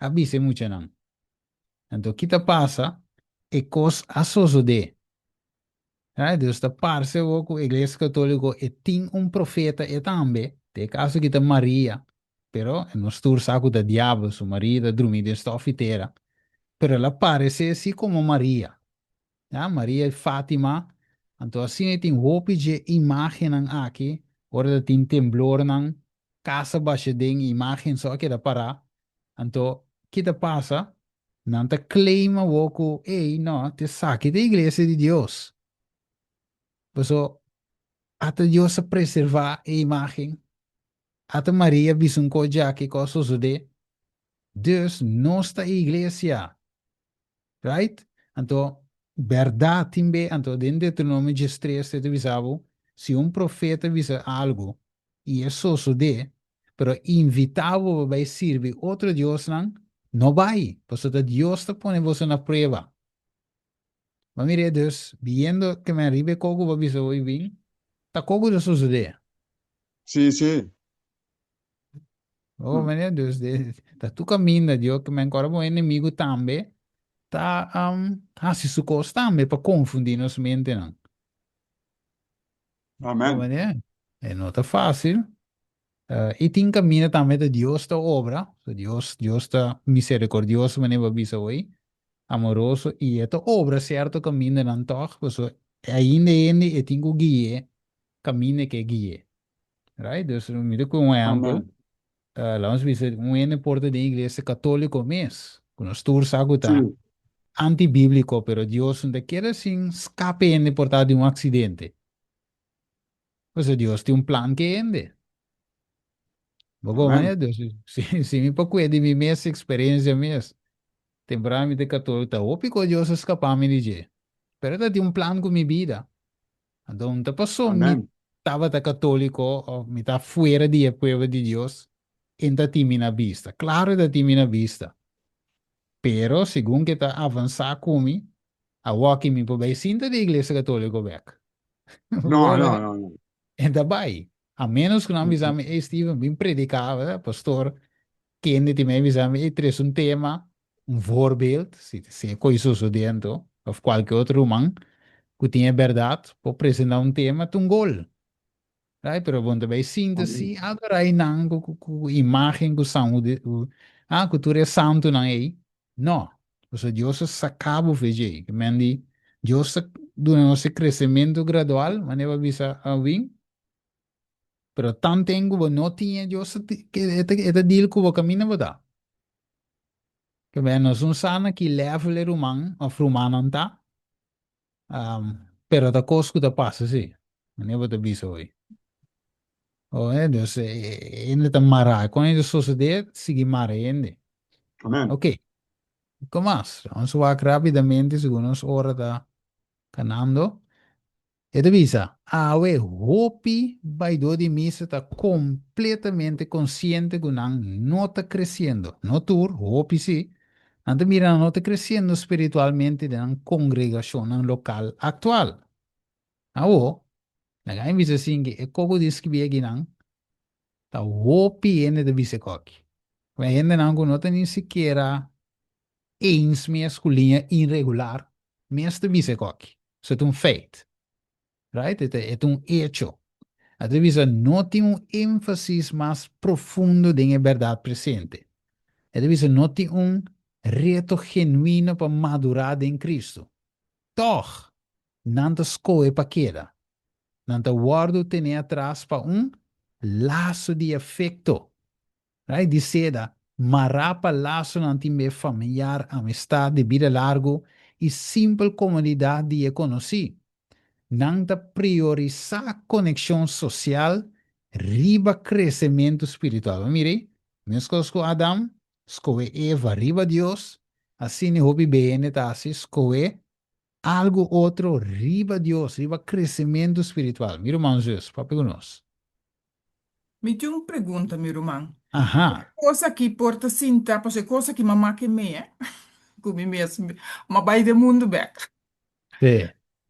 a bisa e muchanan. Anto ki ta pasa? E kos a sosodé. Right? Dus ta parse awor ku Iglesia Katoliko e tin un profeta e tambe, den e kaso aki ta Maria, pero nos tur sa ku ta diabel, su Maria ta drumi den stof i tera, pero el a paresé si komo Maria. Ya, Maria i Fatima, anto asina e tin hopi dje imágennan aki, ora ta tin temblornan, kas a basha den, imágen so a keda pará, anto ki ta pasa? Nan ta claim awor ku, ey, no, t'esaki ta iglesia di Dios. Paso, ata Dios a preservá e imágen, ata Maria bisa un kos djaki ku a sosodé. Dus, nos ta e iglesia. Right? Anto, bèrdat tin be, anto den Deuteronomio diestres te ta bisa bo, si un profeta bisa algu i e sosodé, pero invitá bo pa bai sirbi otro diosnan, no bai, pasobra ta Dios ta pone boso na prueba. Bo a mir'é dus, biendo ke men riba e koko bo a bisa bo i bin, ta koko ta sosodé. Sí, sí. Oh, meneer, dus de, ta tu caminda, Dios, que men cora bo enemigo tambe, ta um, hasi su cos tambe pa confundi nos mentenan. Oh, Amen. meneer, e no ta fácil. Uh, y tin caminda tambe ta Dios ta obra, so Dios, Dios ta misericordioso, meneer bo bisa hoy, amoroso, y e ta obra cierto camindanan toch, paso ainda hende e tin cu gui'é caminda ke gui'é. Right? Dus mi ta ku un ehèmpel. Amen. Laat ons bisa un hende por ta den iglesia katóliko mes, ku nos tur sa ku ta Sí. antibíbliko, pero Dios no ta kere sin skape hende por ta di un aksidente. Pasobra Dios tin un plan ku e hende. Bo Amen. komprende? Dus si, si mi por kue di mi mes eksperensia mes, temprano mi ta katóliko, ta hopi ku Dios a skapa mi di dje. Pero ta tin un plan ku mi bida. Anto no ta paso mi Amen. tabata katóliko òf mi ta fuera di e pueblo di Dios, e ta tin mi na bista. Klaro e ta tin mi na bista. Pero segun ku e ta avansá ku mi, awoki mi por bai sinta di iglesia katóliko bèk. No, no, no, no. E ta bai. A ménos ku nan bisa mi, ey Steven, bin prediká, pastor kende tin mi a bisa mi, ey trese un tema un voorbeeld, si si e koe sosodé anto, of kualke otro ruman ku tin e bèrdat por presentá un tema, ta un gol. Right? Pero bo no ta bai sinta si adorá einan ku ku ku imágen ku San Hude ku ah ku tur e santunan ei. No. Pasobra Dios a saka bo fe djei. Ke men di Dios ta duna nos e kresementu gradual, manera bo a bisa Win. Pero tanten ku bo no tin e Dios ta e ta deal ku bo kaminda bo ta. Ke ben nos no sa na ki level e ruman of rumannan ta. Pero ta kos ku ta pasa si, manera bo ta bisa hoy. Oh, eh, dus hende ta mará. Kon hende sosodé, sigui mara hende. Amen. Ok. Kiko mas? Nos wak rápidamente segun nos ora ta kanando. E ta bisa, Awe hopi baidó di misa ta kompletamente konsiente ku nan no ta kresiendo. No tur, hopi sí. Nan ta mira nan no ta kresiendo spiritualmente den nan kongregashonnan lokal aktual. Awo, laga mi bisa sin ke e koko di skibí akinan ta hopi hende ta bisa e koki. Ku e hendenan ku no ta ni sikiera eens mes ku liña inregular mes ta bisa e koki. So e ta un feit. Right? E ta e ta un echo. A ta bisa no tin un énfasis mas profundo den e bèrdat presente. E ta bisa no tin un reto genuino pa madurá den Kristu. Tòg, nan ta skohe pa keda. Nan ta wòrdu tené atras pa un laso di afekto. Right? Di seda, mará pa lasonan tin be familiar, amistad di bida largu i simpel komodidat di e konosí. Nan ta priorisá konekshon sosial riba kresementu spiritual. Bo mira ei? Meskos ku Adam skohe Eva riba Dios, asina hopi be hende ta hasi, skohe algu otro riba Dios, riba kresementu spiritual. Mi ruman zus, papia ku nos. Mi tin un pregunta, mi ruman. Aha. E kos aki por ta sinta, pasobra e kos aki m'a make mi, eh, ku mi mes, m'a bai den mundu bèk. Sí.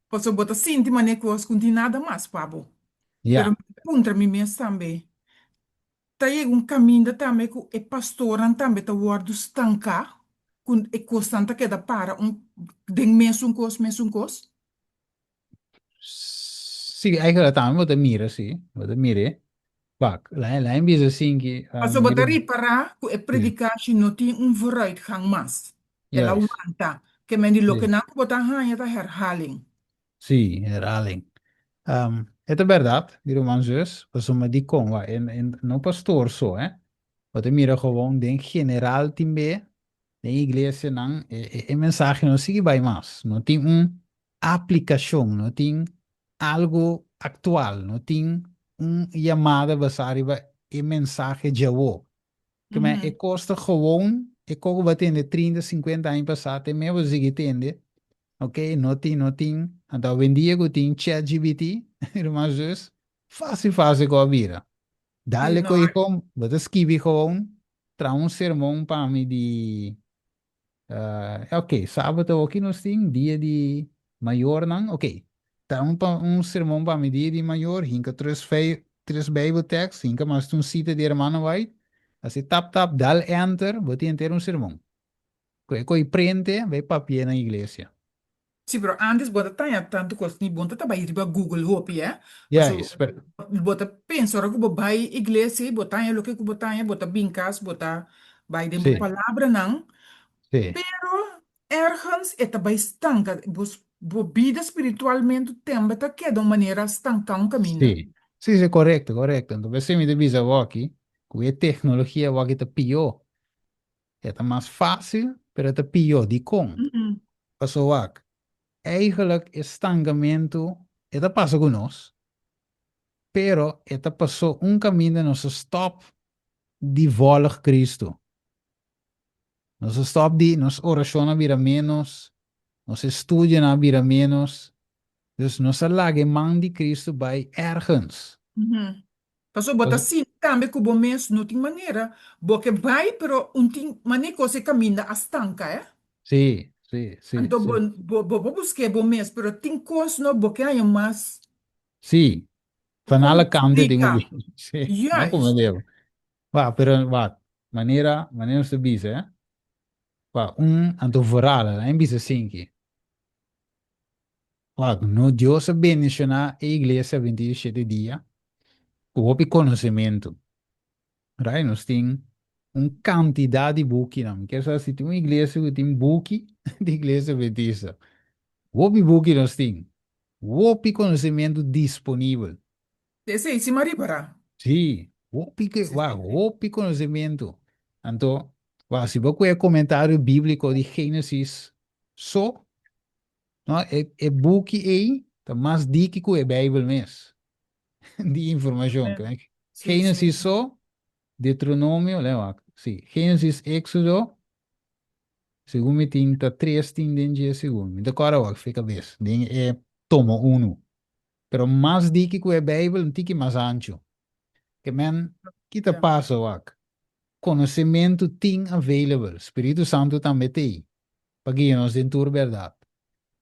Pasobra bo ta sinti manera e kos ku no tin nada mas pa bo. Ya. Pero mi ta puntra mi mes tambe, ta yega un kaminda tambe ku e pastornan tambe ta wòrdu stanká, ku e kosnan ta keda para un den mesun kos, mesun kos? Sí, eigenlijk tambe bo ta mira, sí. Bo ta mir'é. Wak, laat laat bisa sinki, Pasobra bo ta mira, ripará ku e sí, predikashi no tin un vooruitgang mas. El a juist, wanta. Ke men di loke sí, nan ku bo ta haña ta herhaling. sí, herhaling. E ta bèrdat, mi ruman zus, pasobra dikon, wak, en, en, no pastor so, eh. Bo ta mira gewoon den general tin be, den iglesianan, e, e, e mensahe no sigui bai mas. No tin un aplikashon, no tin algu aktual, no tin un yamada basá riba e mensahe djawo. Ke men e kos ta gewoon, e kos ku bo a tende trinta, sinkuenta aña pasá, te mes bo sigui tende, ok, no tin, no tin, anto awendia ku tin ChatGPT, ruman zus, fásil fásil ku a bira. Dale ku e gewoon, bo ta skibi gewoon, traha un sermon pa mi di Ok, sábado awoki nos tin dia di mayornan. Ok, ta un pa un sermon pa mi dia di mayor, hinka tres fei, tres bijbeltekst, hinka mas un sita di hermano White. Asi tap tap, dal enter, bo tin henter un sermon. Ku e koi prente, bai papia na iglesia. Sí, pero antes bo ta taña tantu kos ni bo no ta bai riba Google hopi, eh. Paso Juist, pero bo ta pensa ora ku bo bai iglesia i bo taña loke ku bo taña, bo ta bin kas, bo ta bai den bo sí, palabranan, sí. pero ergens e ta bai stanka, bo bo bida spiritualmente tembe ta keda un manera stanká un kaminda. Sí, sí, sí, korekto, korekto. Enton p'esei mi ta bisa awoki ku e teknologia awoki ta pió. E ta mas fácil, pero e ta pió. Dikon? Pasobra wak, eigenlijk e stankamentu e ta pasa ku nos, pero e ta pasó un kaminda nos a stòp di vòlg Kristu. Nos a stòp di, nos orashon a bira ménos, nos estudionan a bira ménos, dus nos a laga e man di Kristu bai ergens. Pasobra bo ta sinti tambe ku bo mes no tin manera, bo ke bai pero un tin manera kos e kaminda a stanka eh. Sí, sí, sí, Anto sí. bo bo bo por busk'é bo mes pero tin kos no bo ke haña mas Sí, van kon alle kanten tin splika. ku bin. Sí, no Juist. kuma debo. Wak, pero wak, manera manera nos ta bisa eh, wak un anto vooral a bisa sinki. Wak, no Dios a bendiciona e iglesia 27 dia cu hopi conocimento. Right? Nos tin un cantidad di bukinan. Mi kier sa si tin un iglesia cu tin buki di iglesia adventista. Hopi buki nos tin. Hopi conocimento disponibel. Esei si m'a ripara. Sí, hopi ke, Sí, wak, sí. hopi conocimento. Anto, wak, si bo cu e comentario biblico di Genesis so. No, e, e buki ei ta mas diki ku e Bijbel mes. Di informashon. Amen. Sí, sí. Génesis so, Deuteronomio, lei wak. Sí, Génesis, Éxodo, segun mi tin ta tres tin den dje segun. Mi ta kòrda wak fe kabes den e tomo unu. Pero mas diki ku e Bijbel, un tiki mas anchu. Ke men, ki ta Ja. pasa wak? Konosementu tin available, Spiritu Santu tambe t'ei pa guia nos den tur bèrdat.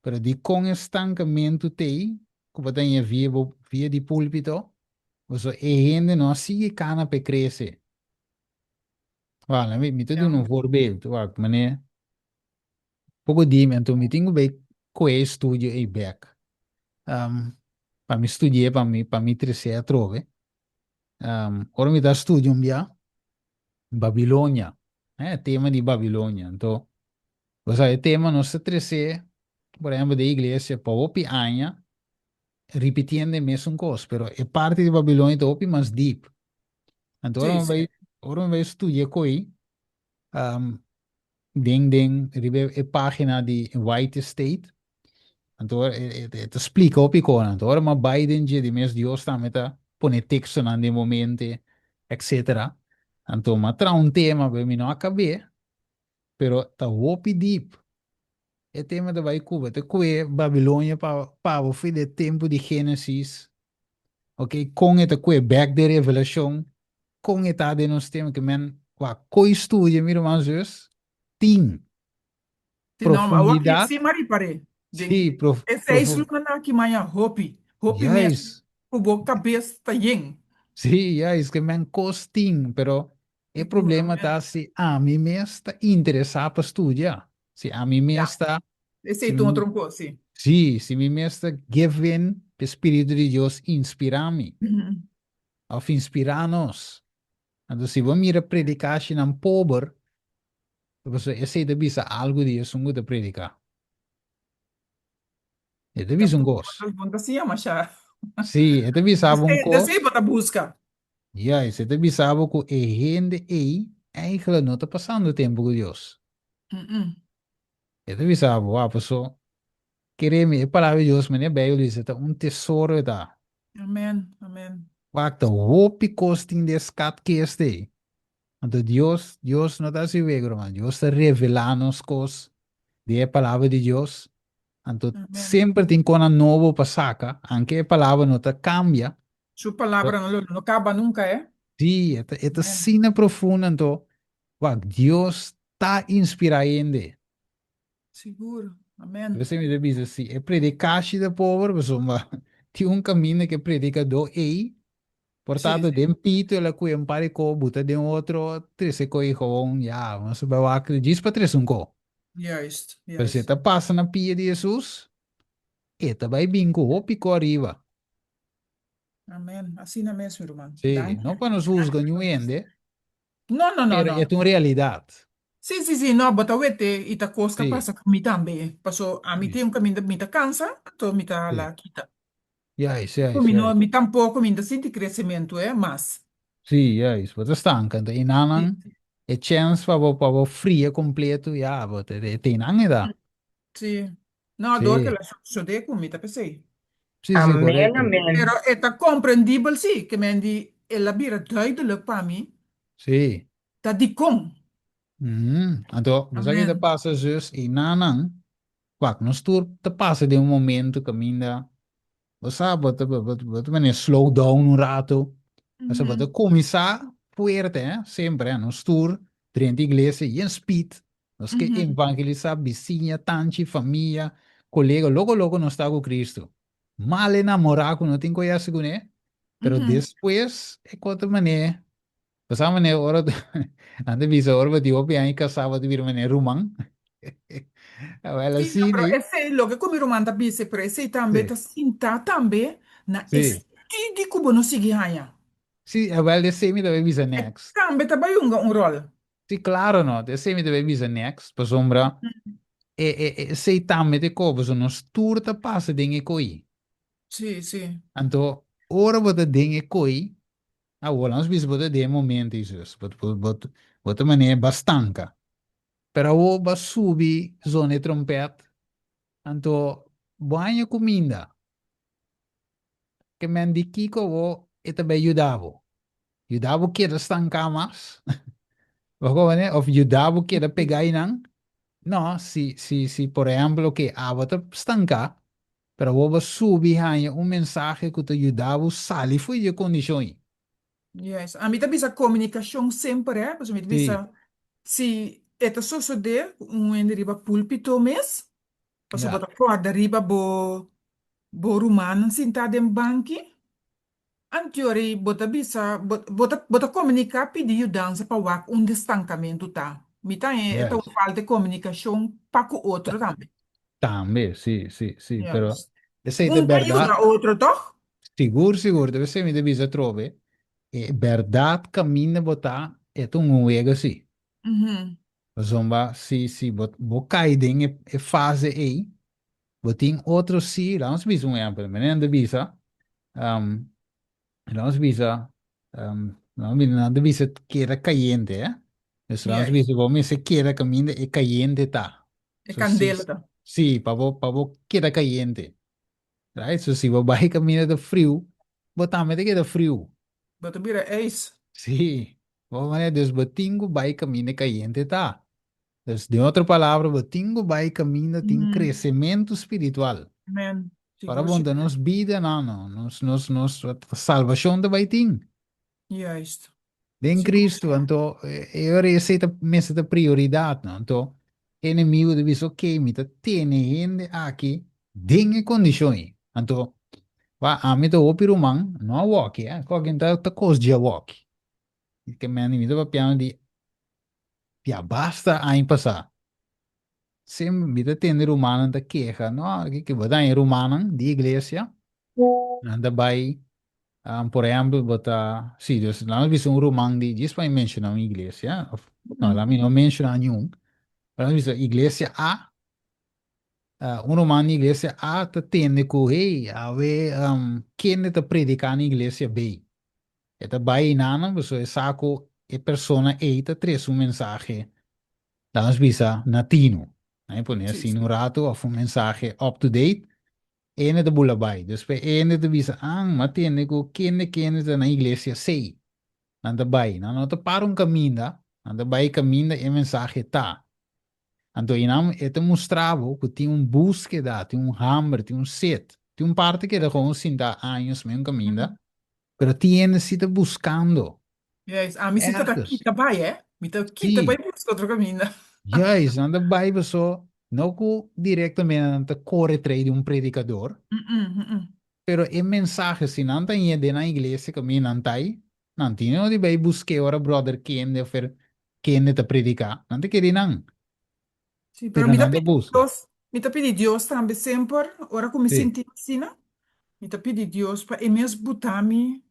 Pero dikon e stankamentu t'ei ku bo ta haña via bo via di púlpito? Pasobra e hende no a sigui kana p'e krese. Wak, mi ta duna un voorbeeld, wak, manera poko di mi, anto mi tin ku bai kohe e studio ei bèk pa mi studi'é, pa mi pa mi tres'é atrobe. Ora mi ta studia un bia Babilonia, e tema di Babilonia. Anto, bo sa e tema nos ta tres'é, por ehempel, den iglesia pa hopi aña, ripitiendo e mesun kos, pero e parti di Babilonia ta hopi mas deep. Anto, ora mi bai, ora mi bai studia ko'i, den den riba e pagina di White Estate anto e e ta splika hopi kos anto ora mi a bai den dje di mes Dios tambe ta pone tekstonan den bo mente etcetera anto mi a traha un tema pero mi no a kab'é pero ta hopi deep e tema ta bai Cuba ta kue Babilonia pa pa bo for di e tempu di Genesis ok kon e ta kue bek den Revelashon Kon e ta den nos tempu ke men wak koi studia mi ruman zus tin Si no, awor ki profundidat si mariparé. Den si prof e seis profu lunanan aki maña hopi, hopi mes juist ku bo kabes ta yen. si juist ke men kos tin pero e Sigur, problema amen. ta si ami mes ta interesá pa studia si ami Ya, mes ta esei si ta un mi otro kos, si. si si mi mes ta give in pa e spiritu di Dios inspirá mi. Of inspirá nos. Anto si bo mira predikashinan pober, ta pasobra esei ta bisa algu di esun ku ta prediká. E ta bisa un kos. Bo ta siña mashá. Sí, e ta bisa bo un kos. Esei bo ta buska. Juist, e ta bisa bo ku e hende ei eigenlijk no ta pasando tempu ku Dios. E ta bisa bo, wak, paso, kere mi, e palabra di Dios, manera Bijbel bisa, ta un tesoro e ta. Amen, amen. Wak ta hopi kos tin den skatkist ei. Anto Dios, Dios no ta hasi wega ruman. Dios ta revelá nos kos den e palabra di Dios. Anto Amen. semper tin konan nobo pa saka, anke e palabra no ta kambia. Su palabra no lo no kaba nunka, eh? Sí, e ta e ta Amen. asina profundo anto wak Dios ta inspirá hende. Sigur. Amen. P'esei mi ta bisa si e predikashi ta pober pasobra tin un kaminda ku e predikadó ei por Sí, ta sí. den pito el a kuye un par di ko buta den otro trese ko i gewoon ya nos a bai wak djis pa trese un ko. Juist, Pero si e juist. ta pasa na pia di Hesus e ta bai bin ku hopi ko ariba. Amen. Asina mes mi ruman. Sí, Danki. no pa nos husga niun hende No, no, no, pero no. e ta un realidat. Sí, sí, sí, no, bo ta wete i ta kos ta Sí. pasa ku mi tambe. Paso ami Sí. tin un kaminda mi ta kansa, anto mi ta Sí. la kita. Juist, Ku juist, mi no, juist. mi tampoko mi no ta sinti kresementu, eh, mas. Sí, juist. Bo ta stanka. Anto enanan Sí, e chèns pa bo pa bo fria kompleto, ya, bo ta e te enan e ta. sí. No, dor Sí. ke la sosodé ku mi ta p'esei. Sí, sí, Amén, korekto. amén. Pero e ta komprendibel sí, ke men di el a bira duidelijk pa mi Sí. Ta dikon? Anto, bo sa ki ta Amen. pasa, zus i nannan? Wak, nos tur ta pasa den un momento kaminda, bo sa, bo ta, bo, bo ta manera slow down un rato. Pasobra bo ta kuminsá fuerte, eh, semper, eh, nos tur drenta iglesia yen speed. Nos ke evangelisá bisiña, tanchi, famia, kolega, loko loko nos ta ku Cristo. Mal enamorá ku no tin ku hasi kuné, pero despues e kos ta manera Bo sa manera ora nan ta bisa ora bo tin hopi aña kasá bo ta bira manera ruman. Awel Sí, no, asina pero ei. esei loke ku mi ruman ta bisa, pero esei tambe Sí. ta sinta tambe na e Sí. studi ku bo no sigui haña. Sí, awel esei mi ta bai bisa E next. tambe ta bai hunga un ròl. Sí, klaro no, esei mi ta bai bisa next, pasobra e e esei tambe ta e ko, pasobra nos tur ta pasa den e koi. Sí, sí. Anto ora bo ta den e koi, Awor, nos bisa bo ta den e momento ei, zus. Bo, bo, bo, bo ta manera ba stanka. Pero awor ba subi zona e trompet, anto. Bo haña kuminda. Ke men di kiko bo e ta bai yuda bo? Yuda bo keda stanká mas? Bo komprende? Of yuda bo keda pegá einan? No, si, si, si por ehèmpel, oke, abo ta stanká, pero awor bo subi haña un mensahe ku ta yuda bo sali for di e kondishon ei. Yes, ami ta bisa komunikashon semper, eh, pasobra mi ta bisa si e ta sosodé ku un hende riba púlpito mes, pasobra bo ta kòrda riba bo bo rumannan sintá den banki, anteori bo ta bisa bo bo ta bo ta komuniká pidi yudansa pa wak unda e stankamentu ta. Mi ta e ta un falta di komunikashon pa ku otro tambe. Tambe, sí, sí, sí, pero esei ta Un ta bèrdat. yuda otro, tòg? Sigur, sigur, ta esei mi ta bisa atrobe, e bèrdat kaminda bo ta, e ta un wega sí. Pasobra si si bo bo kai den e e fase ei, bo tin otro sí, laga nos bisa un ehèmpel, mi nan ta bisa, laga nos bisa, nan ta bisa keda kayente, eh, dus laga nos bisa bo mester keda kaminda e kayente ta. E kandela ta. Sí, pa bo pa bo keda kayente. Right? So si bo bai kaminda ta friu, bo tambe ta keda friu. Bo ta bira ijs. Sí. Bo manera, dus bo tin ku bai kaminda kayente ta. Dus den otro palabra, bo tin ku bai kaminda tin kresementu spiritual. Amen. Para bon ta nos bidanan, no, nos, nos, nos salbashon ta bai tin. Juist. Den Cristo, anto e ora esei ta mester ta prioridad, no? Anto e enemigo ta bisa, ok, mi ta tene hende aki den e condicion ei. Anto, wa, ami ta hopi ruman, no awoki, eh, koki ta, ta kos di awoki. Ke men mi ta papiando di ya basta aña pasá. Semper mi ta tende rumannan ta keha, no, ke bo ta haña rumannan di iglesia, nan ta bai Por ehempel, bo ta, sí, dus laat nos bisa un ruman di, djis pa mi menciona un iglesia, of, no, laat mi no menciona niun, pero laat nos bisa iglesia A, un ruman di iglesia A ta tende ku, hey, awe kende ta prediká na iglesia B? E ta bai einanan pasobra e sa ku e persona ei ta trese un mensahe, laat nos bisa, na tinu. Nan e pone asina un ratu òf un mensahe up to date, Ene ta bula bai. Despues ene ta bisa, An, m'a tende ku kende kende ta na iglesia sei. Nan ta bai. Nan no ta para un kaminda, nan ta bai kaminda e mensahe ta. Anto einan e ta mustra bo ku tin un búskeda, tin un hamber, tin un set. Tin un parti keda gewoon sinta años mei un kaminda, pero tin hende si ta buskando. Juist, ami si ta ta Ergens. kita bai, eh. Mi ta kita Sí. bai buska otro kaminda. Juist, nan ta bai paso no ku direktamente nan ta kore trei di un predikador, Mm-mm, mm-mm. pero e mensahe si nan ta ñe den nan iglesia kaminda nan ta ai, nan tin no di bai busk'é ora brother kende of er kende ta prediká, nan ta kere nan. Sí, pero Pero mi ta nan ta pidi buska. Dios, mi ta pidi Dios tambe semper, ora ku mi Sí. sinti asina, mi ta pidi Dios pa e mes buta mi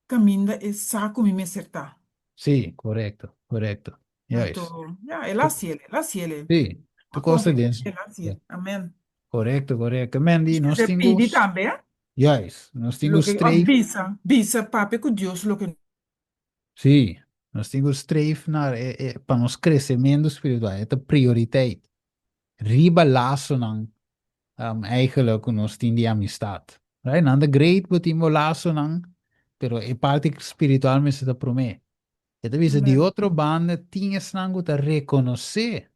Caminda e sa cu mi mester ta. Sí, correcto, correcto. Juist. Anto, ya, el a haciel, el a haciel. Sí, tu Ma cosa confia den. el a haciel. Amen. Correcto, correcto. Mandy, Nos nos mester tin cu pidi tambe, eh? Juist, nos tin cu Loke, of streef. bisa, bisa papia cu Dios loke. Sí, nos tin cu streef naar e, e, pa nos crecemento spiritual. E ta prioriteit. Riba lasonan um, eigenlijk ku nos tin di amistad. Right? Nan ta great bo tin bo lasonan, pero e parti spiritual mester ta promé. E ta bisa di Amen. otro banda tin esnan ku ta rekonosé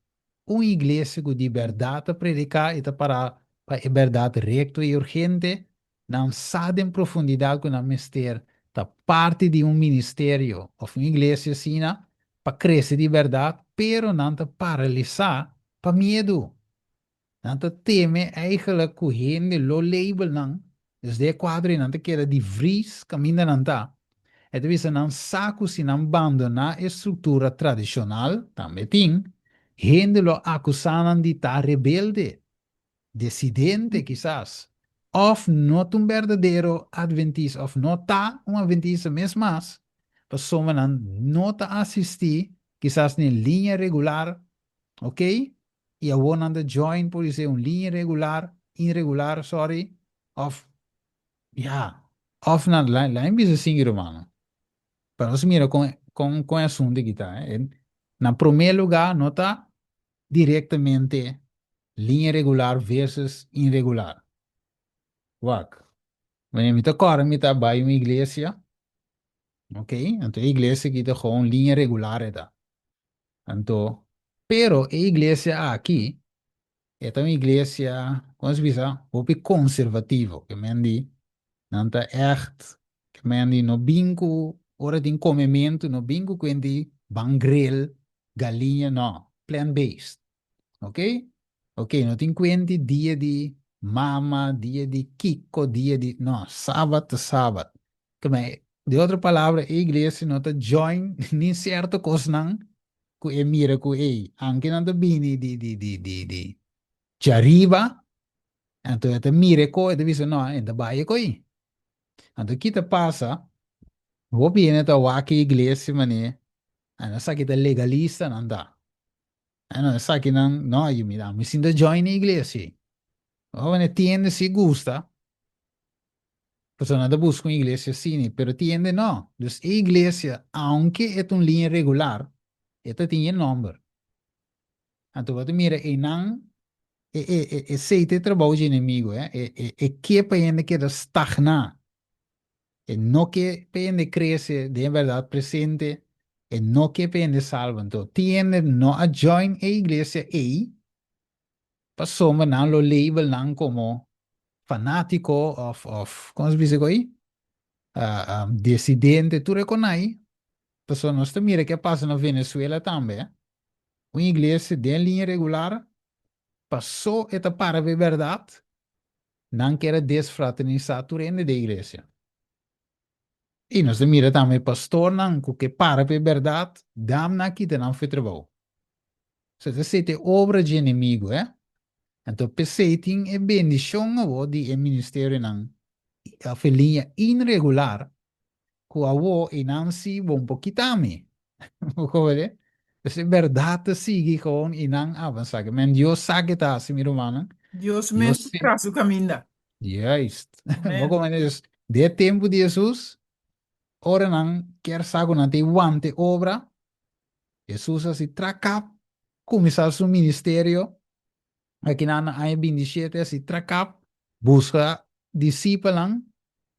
un iglesia ku di bèrdat ta prediká i ta pará pa e bèrdat rekto i urgente, nan sa den profundidat ku nan mester ta parti di un ministerio òf un iglesia asina pa krese di bèrdat, pero nan ta paralisá pa miedu. Nan ta teme eigenlijk ku hende lo label nan, dus den e kuadro ei nan ta keda di vries kaminda nan ta. E ta bisa nan sa ku si nan bandoná e struktura tradishonal, tambe tin, hende lo akusá nan di ta rebelde, desidente kisas, òf no ta un berdadero adventista òf no ta un adventista mes mas, pasobra nan no ta asistí kisas na e liña regular, oké, i awor nan ta join por esei un liña regular, inregular, sorry, of ya, of nan, laat mi bisa sigui rumannan, pa nos mira kon kon kon e asuntu aki ta, eh. Na prome lugar no ta directamente. Liña regular versus inregular. Wak. Wanneer mi ta kòrda mi ta bai un iglesia, ok, anto e iglesia aki ta gewoon liña regular e ta. Anto, pero e iglesia aki e ta un iglesia, kon se bisa, hopi konservativo, ke men di nan ta ègt, ke men di no bin ku ora tin komementu no bin ku kuenti ban grill galiña, no, plant based. Ok? Ok, no tin kuenti dia di mama, dia di kiko, dia di, no, sabat ta sabat. Ke men, di otro palabra, e iglesia no ta join ni sierto kosnan ku e mira ku ei, anke nan ta bini di di di di di djariba, anto e ta mira e ko, e ta bisa no, e ta bai e koi. Anto ki ta pasa, hopi hende ta wak e iglesia manera, nan esaki ta legalista nan ta. Ano, esakinan, no, yu mira, mi sinta join e iglesia ei. Hopi hende si gusta, pasobra nan ta buska un iglesia asina, pero tin hende no. Dus e iglesia, aunke e ta un liña regular, e ta tin e nomber. Anto bo ta mira einan, e, e, e, esei ta e trabou dje enemigo, eh. E, e, e ke pa hende keda stagná. E no ke pa hende krese den e bèrdat presente, e no ke pa hende salba. Anto, tin hende no a join e iglesia ei pasobra nan lo label nan komo fanátiko òf, òf, kon se bisa ku ei? Desidente, tur e konai. Pasobra nos ta mira ke a pasa na Venezuela tambe. Un iglesia den liña regular, paso e ta para pa e bèrdat, Nan kier a desfraternisá tur hende den iglesia. I nos ta mira tambe pastornan ku ke para pa e bèrdat, dam nan a kita nan for e trabou. So ta esei ta e obra dje enemigu, eh. Anto p'esei tin e bendishon awor di e ministerionan òf e liña inregular ku awor einan si bo un por kita mi. Bo kohe? Pues e bèrdat ta sigui gewoon i nan avansá. Ke men Dios sa ke ta hasi, mi rumannan. Dios mes Dios ta traha su kaminda. Juist. Bo Amen. kohe? Dus, den e tempu di Hesus, ora nan kier sa ku nan ta e wanta e obra, Hesus a hasi trakap, kuminsá su ministerio, akinan na aña bintishete, hasi trakap, buska disipelnan,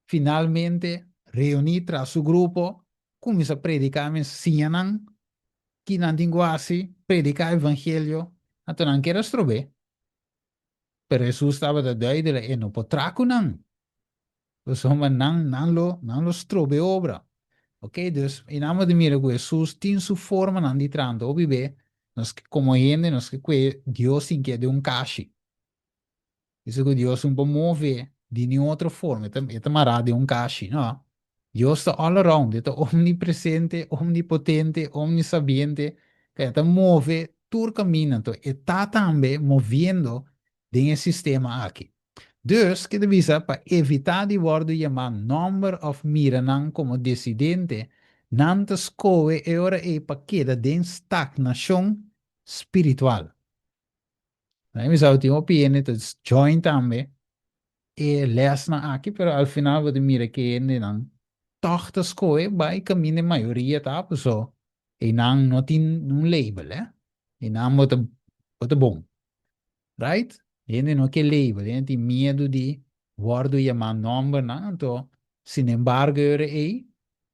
finalmente reuní tras su grupo, kuminsá prediká mes, siña nan ki nan tin ku hasi, prediká evangelio, anto nan kier a strob'é. Pero Hesus tabata duidelijk, e no por traha ku nan, pasobra nan nan lo nan lo stroba e obra. Ok, dus i nan bo ta mira ku Hesus tin su formanan di traha, anto hopi be nos komo hende nos ke kue Dios tin ke den un kashi. Bisa ku Dios no por move di niun otro forma, e ta e ta mará den un kashi. No. Dios ta all around, e ta omnipresente, omnipotente, omnisabiente, e ta move tur kaminda. Anto e ta tambe moviendo den e sistema aki. Dus, ke ta bisa, pa evitá di wòrdu yamá nòmber òf mira nan komo desidente, nan ta skohe e ora ei pa keda den stagnashon spiritual. Mi sa tin hopi hende ta join tambe e lesnan aki, pero al final bo ta mira ke hendenan tòg ta skohe bai kaminda e mayoria ta, paso einan no tin un label, eh. Einan bo ta bo ta bon, right? Hende no ke label, hende tin miedu di wòrdu yamá nòmbernan, anto sinembargo e ora ei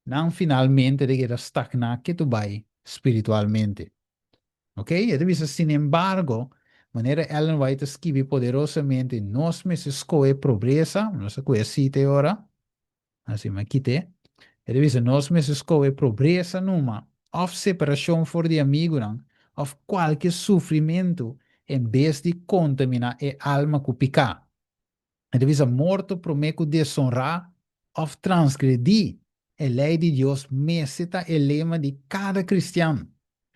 nan finalmente ta keda stagná ketu bai spiritualmente. Ok, e ta bisa, Sinembargo, manera Ellen White ta skibi poderosamente, nos mester skohe pobresa, nos a kohe sita e ora, asi mi a kit'é, e ta bisa, nos mester skohe pobresa numa, òf separashon for di amigunan, òf kualke sufrimentu, en bes di kontaminá e alma ku piká. E ta bisa morto promé ku desonrá òf transgredí e lei di Dios mester ta e lema di kada kristian.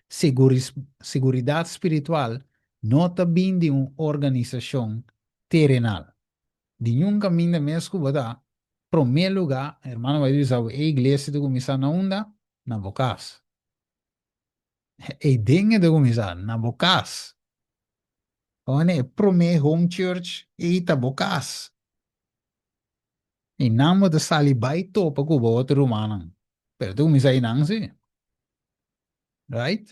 Seguridat spiritual no ta bin di un organisashon terenal. Di niun kaminda mes ku bo ta, promé lugá, hermano bai bisa bo, e iglesia ta kuminsá na unda? Na bo kas. Ei den e ta kuminsá, na bo kas. One e promé home church ei ta bo kas. Einan bo ta sali bai topa ku bo otro rumannan. Pero ta kuminsá einan sí. Right?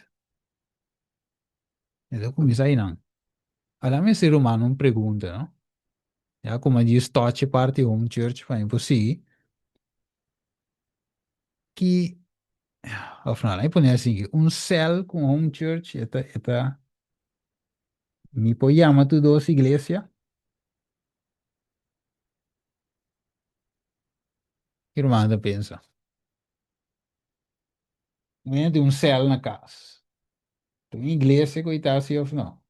E ta kuminsá einan. Ala mi hasi ruman un pregunta, no? Ya como a djis touch e parti home church pa mi por sigui. Ki, of no, laat mi pone así, un cel cu un home church e ta, e ta, mi por yama tur dos iglesia? Ki ruman ta pensa? Mi tin un cel na cas. Ta un iglesia cu ta así of no?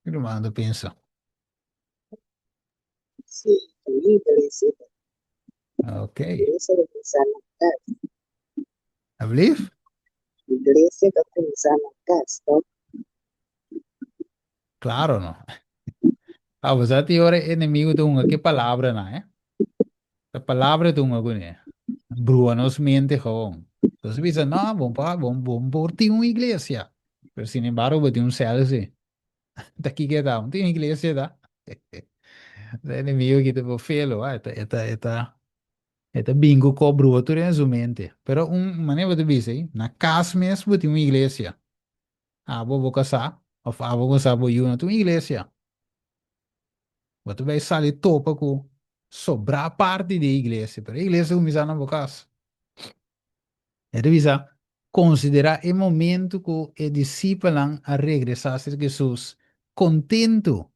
Ki ruman ta pensa? Sí, ta un iglesia. Ok. Iglesia ta kuminsá na kas. Alsjeblieft? Iglesia ta kuminsá na kas, toch? Claro, no. Ah, bo sa tin ora e enemigo ta hunga ke palabranan, eh? Ta palabra ta hunga kuné. Brua nos mente gewoon. Nos bisa, no, bon pa, bon, bon por tin un iglesia. Pero sin embargo, bo tin un cel sí. Ta kiko e ta? Un tin un iglesia ta. E enemigo kita bo felo, ah, eta, eta, eta, eta bin ku ko brua tur den su mente. Pero un manera bo ta bisa, na kas mes bo tin un iglesia. Abo bo kasá òf abo kasá bo yu na ta un iglesia. Bo ta bai sali topa ku sobrá parti di e iglesia, pero e iglesia kuminsá na bo kas. E ta bisa, Konsiderá e momentu ku e disipelnan a regresá serka Hesus kontentu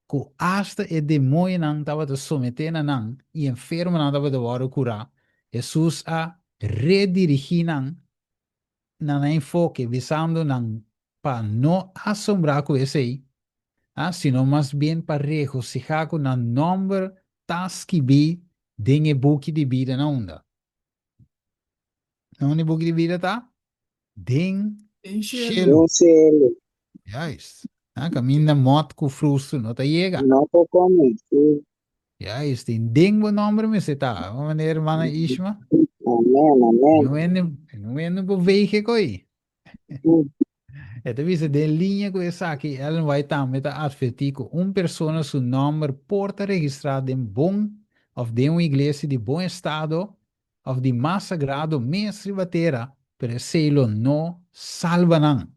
ku asta e demoñonan tabata someté na nan i enfermonan tabata wòrdu kurá. Hesus a redirigí nan na nan enfoke, bisando nan pa no asombrá ku esei, a sino mas bien pa regosihá ku nan nòmber ta skibí den e buki di bida na unda? Na unda e buki di bida ta? Den Den shelu. shelu. Den shelu. Juist. A kaminda mòt ku frustru no ta yega. No por kome, sí. Juist, den den bo nòmber mester ta. Bo manera hermana Ishma? Amen, amen. No hende, no hende por veeg koi. E ta bisa den liña ku esaki, Ellen White tambe ta atvertí ku un persona su nòmber por ta registrá den bon òf den un iglesia di bon estado òf di mas sagrado mes riba tera, pero esei lo no salba nan.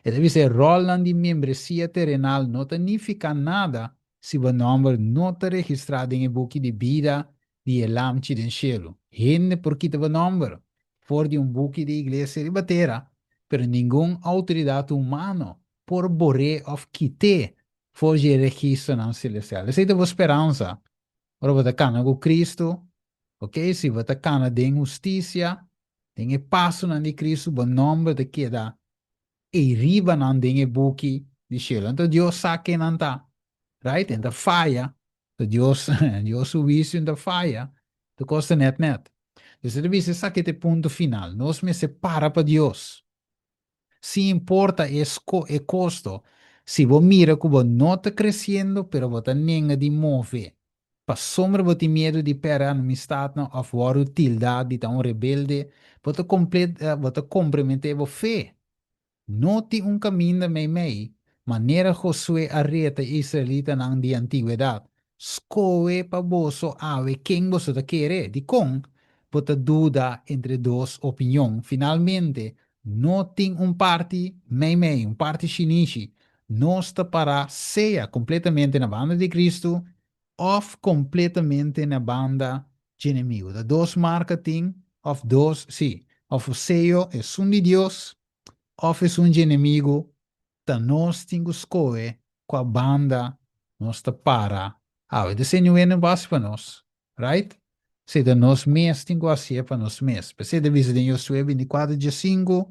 E ta bisa e ròlnan di membresia terenal no ta nifiká nada si bo nòmber no ta registrá den e buki di bida di e Lamchi den shelu. Hende por kita bo nòmber for di un buki di iglesia riba tera, pero ningun outoridat humano por bor'é òf kit'é for dje registronan selestial. Esei ta bo speransa ora bo ta kana ku Kristu. Oke, si bo ta kana den hustisia, den e pasonan di Kristu, bo nòmber ta keda ei riba nan den e buki di shelu. Anto Dios sa ken nan ta, right? En ta faya, so Dios, Dios su huisio no ta faya, tur kos ta nèt nèt. Dus e ta bisa esaki ta e punto final, nos mester para pa Dios. Sin importa e e kosto, si bo mira ku bo no ta kresiendo pero bo ta nenga di move, pasobra bo tin miedu di pèrdè amistadnan òf wòrdu tildá di ta un rebelde, bo ta bo ta komprometé bo fe. No tin un kaminda meimei, manera Josué a reta e israelitanan di antigwedat, Skohe pa boso awe ken boso ta kere. Dikon bo ta duda entre dos opinion? Finalmente, no tin un parti meimei, un parti shinishi. Nos ta pará sea kompletamente na banda di Kristu òf kompletamente na banda dje enemigu. Ta dos marka tin, òf dos, sí, òf seyo esun di Dios òf esun dje enemigu. Ta nos tin ku skohe kua banda nos ta para awe. Ta esei niun hende por hasi pa nos, right? Esei ta nos mes tin ku hasié pa nos mes. P'esei ta bisa den Josué bintikuater diesinku,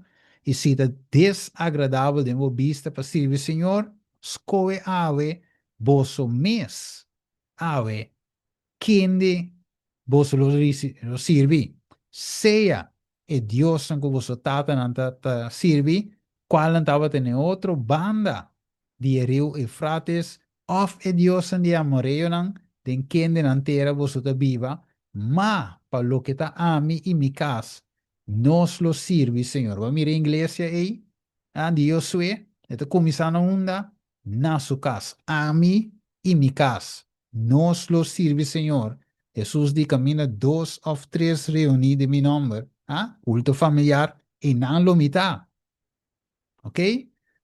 I si ta desagradabel den bo bista pa sirbi Señor, skohe awe boso mes awe kende boso lo sirbi, sea e diosnan ku boso tatanan ta ta sirbi, kualnan tabata na e otro banda di e riu Eufrates, òf e diosnan di e amoreonan, den kende nan tera boso ta biba, ma pa loke ta ami i mi kas, nos lo sirbi Señor. Bo a mira e iglesia ei, ah, di Josué? E ta kuminsá na unda? Na su kas. Ami i mi kas, Nos lo sirbi Señor. Hesus di kaminda dos òf tres reuní den mi nòmber, ha, kulto familiar, einan lo mi ta. Ok?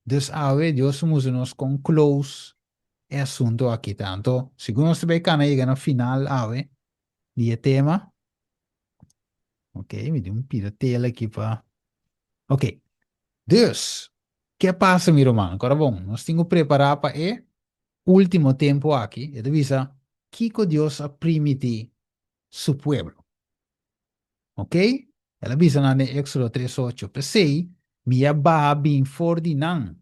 Dus awe Dios a mustra nos kon close e asunto aki ta. Anto, segun nos ta bay cana yega na final awe di e tema. Ok, mi tin un pida tela aki pa. Ok. Dus, ke a pasa mi ruman? Kora bon, nos tin ku prepara pa e ultimo tempo aki. E ta bisa, kiko Dios a primiti su pueblo? Ok? El a bisa nan den Éxodo tres ocho, P'esei mi a baha bin for di nan,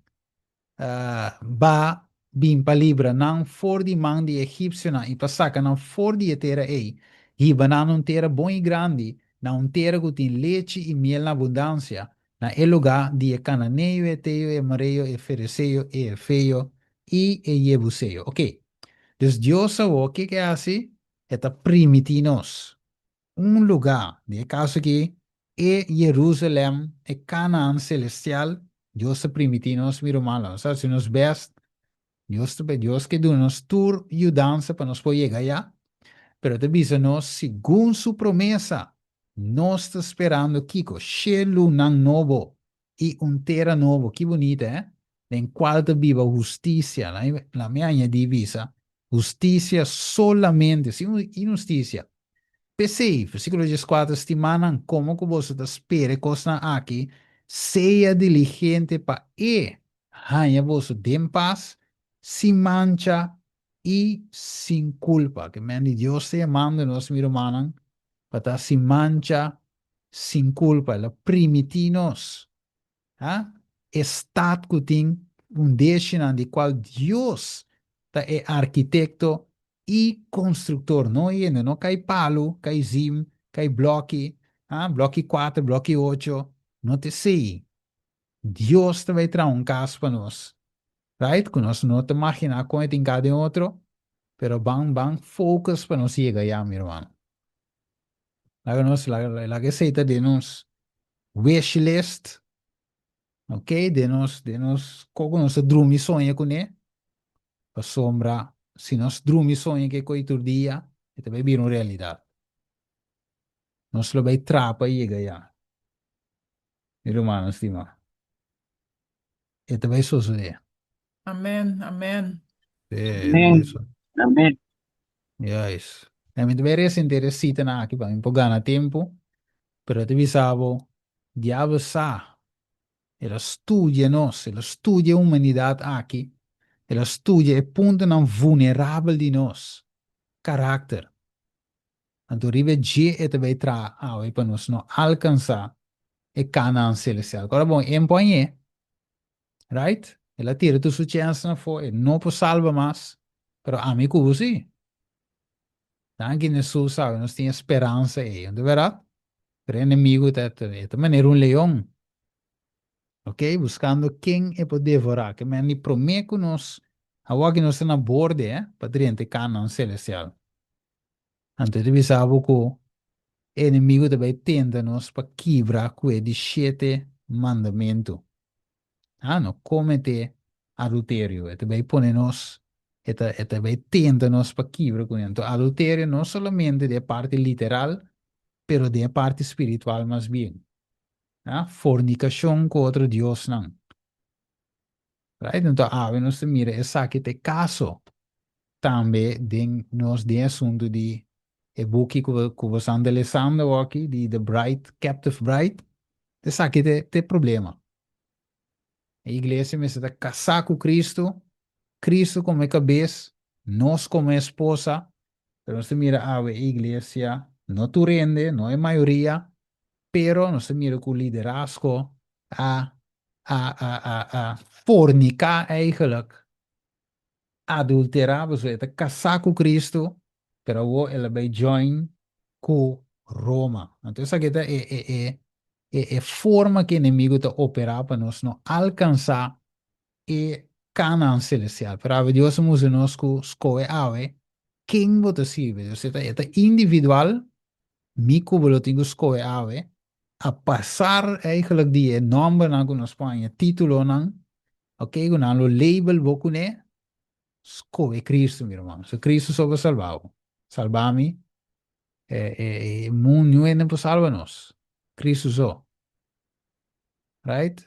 ba bin pa libra nan for di man di e egipsionan i pa saka nan for di e tera ei, hiba nan na un tera bon i grandi, na un tera ku tin lechi i miel na abundansia, na e lugá di e kananeo, e eteo, e amoreo, e fereseo, e efeo i e yebuseo. Ok. Dus Dios awor, ke ke hasi? E ta primití nos. Un lugá, den e kaso akí, e Jerusalèm, e Kanaan selestial, Dios ta primití nos, mi rumannan, nos ta hasi nos bèst, Dios ta Dios ke duna nos tur yudansa pa nos por yega ayá, pero e ta bisa nos segun su promesa, nos ta sperando kiko? Shelunan nobo i un tera nobo, ki bunita, eh? Den kual ta biba hustisia. La mi añadí bisa, hustisia solamente, sin inhustisia. P'esei, versíkulo dieskuater, Stimánan, komo ku boso ta spera e kosnan aki, sea diligente pa e haña boso den pas, sin mancha i sin kulpa. Ke men di Dios ta yamando nos, mi rumannan, pa ta sin mancha, sin kulpa. El a primití nos, ha, e stat ku tin fundeshinan di kual Dios ta e arkitekto i konstruktor. No hende, no kai palu, kai zim, kai blòki, ha, blòki kuater, blòki ocho. No ta esei. Dios ta bai traha un kas pa nos, right? Ku nos no ta maginá kon e tin ka den otro, pero ban ban focus pa nos yega ya, mi ruman. Laga nos, laga, laga esei ta den nos wish list, ok, den nos, den nos, kon ku nos ta drumi soña kuné, pasobra si nos drumi soña ke koi tur dia, e ta bai bira un realidat. Nos lo bai trapa yega ya. Mi rumannan stimá, e ta bai sosodé. Amen, amen. Sí, e ta bai Amen. sosodé. Amen. Juist. En mi ta bai resenter e sitanan aki pa mi por gana tempu, pero e ta bisa bo, diabel sa, el a studia nos, el a studia e humanidat aki, el a studia e puntonan vunerabel di nos karakter. Anto riba dje e ta bai traha awe pa nos no alkansá e Kanaan selestial. Ora bon, e empoñ'é, right? El a tira tur su chènsnan afó, e no por salba mas, pero ami ku bo sí. Danki na Hesus awe nos tin e speransa ei, no ta bèrdat? Pero e enemigu ta, e ta manera un leon, ok, buskando ken e por devorá. Ke men di promé ku nos, awor ki nos ta na borde, eh, pa drenta e Kanaan selestial. Anto e ta bisa bo ku e enemigu ta bai tenta nos pa kibra ku e di shete mandamentu. Ha, no kometé adulterio. E ta bai pone nos, e ta, e ta bai tenta nos pa kibra kuné. Anto adulterio no solamente den e parti literal, pero den e parti spiritual mas bien. Ha, fornikashon ku otro diosnan. Right? Anto awe nos ta mira esaki ta e kaso tambe den nos den e asuntu di e buki ku ku bo sta lesando awaki di The Bride, Captive Bride, esaki ta ta e problema. E iglesia mester ta kasá ku Kristu, Kristu komo e kabes, nos komo e esposa, pero nos ta mira awe e iglesia, no tur hende, no e mayoria, pero nos ta mira ku liderazgo a a a a a forniká eigenlijk adulterá, pasobra e ta kasá ku Kristu, pero awor el a bai join ku Roma. Anto esaki ta e e e e e forma ku e enemigu ta operá pa nos no alkansá e Kanaan selestial. Pero awe Dios a mustra nos ku skohe awe ken bo ta sirbi. Dios e ta e ta individual, mi ku bo lo tin ku skohe awe, a pasar eigenlijk di e nòmbernan ku nos pon, e títulonan, Ok, ku nan lo label bo kuné, skohe Cristo, mi ruman. So Cristo so por salba bo. Salba mi, e, e, e mundu, niun hende por salba nos. Cristo so. Right?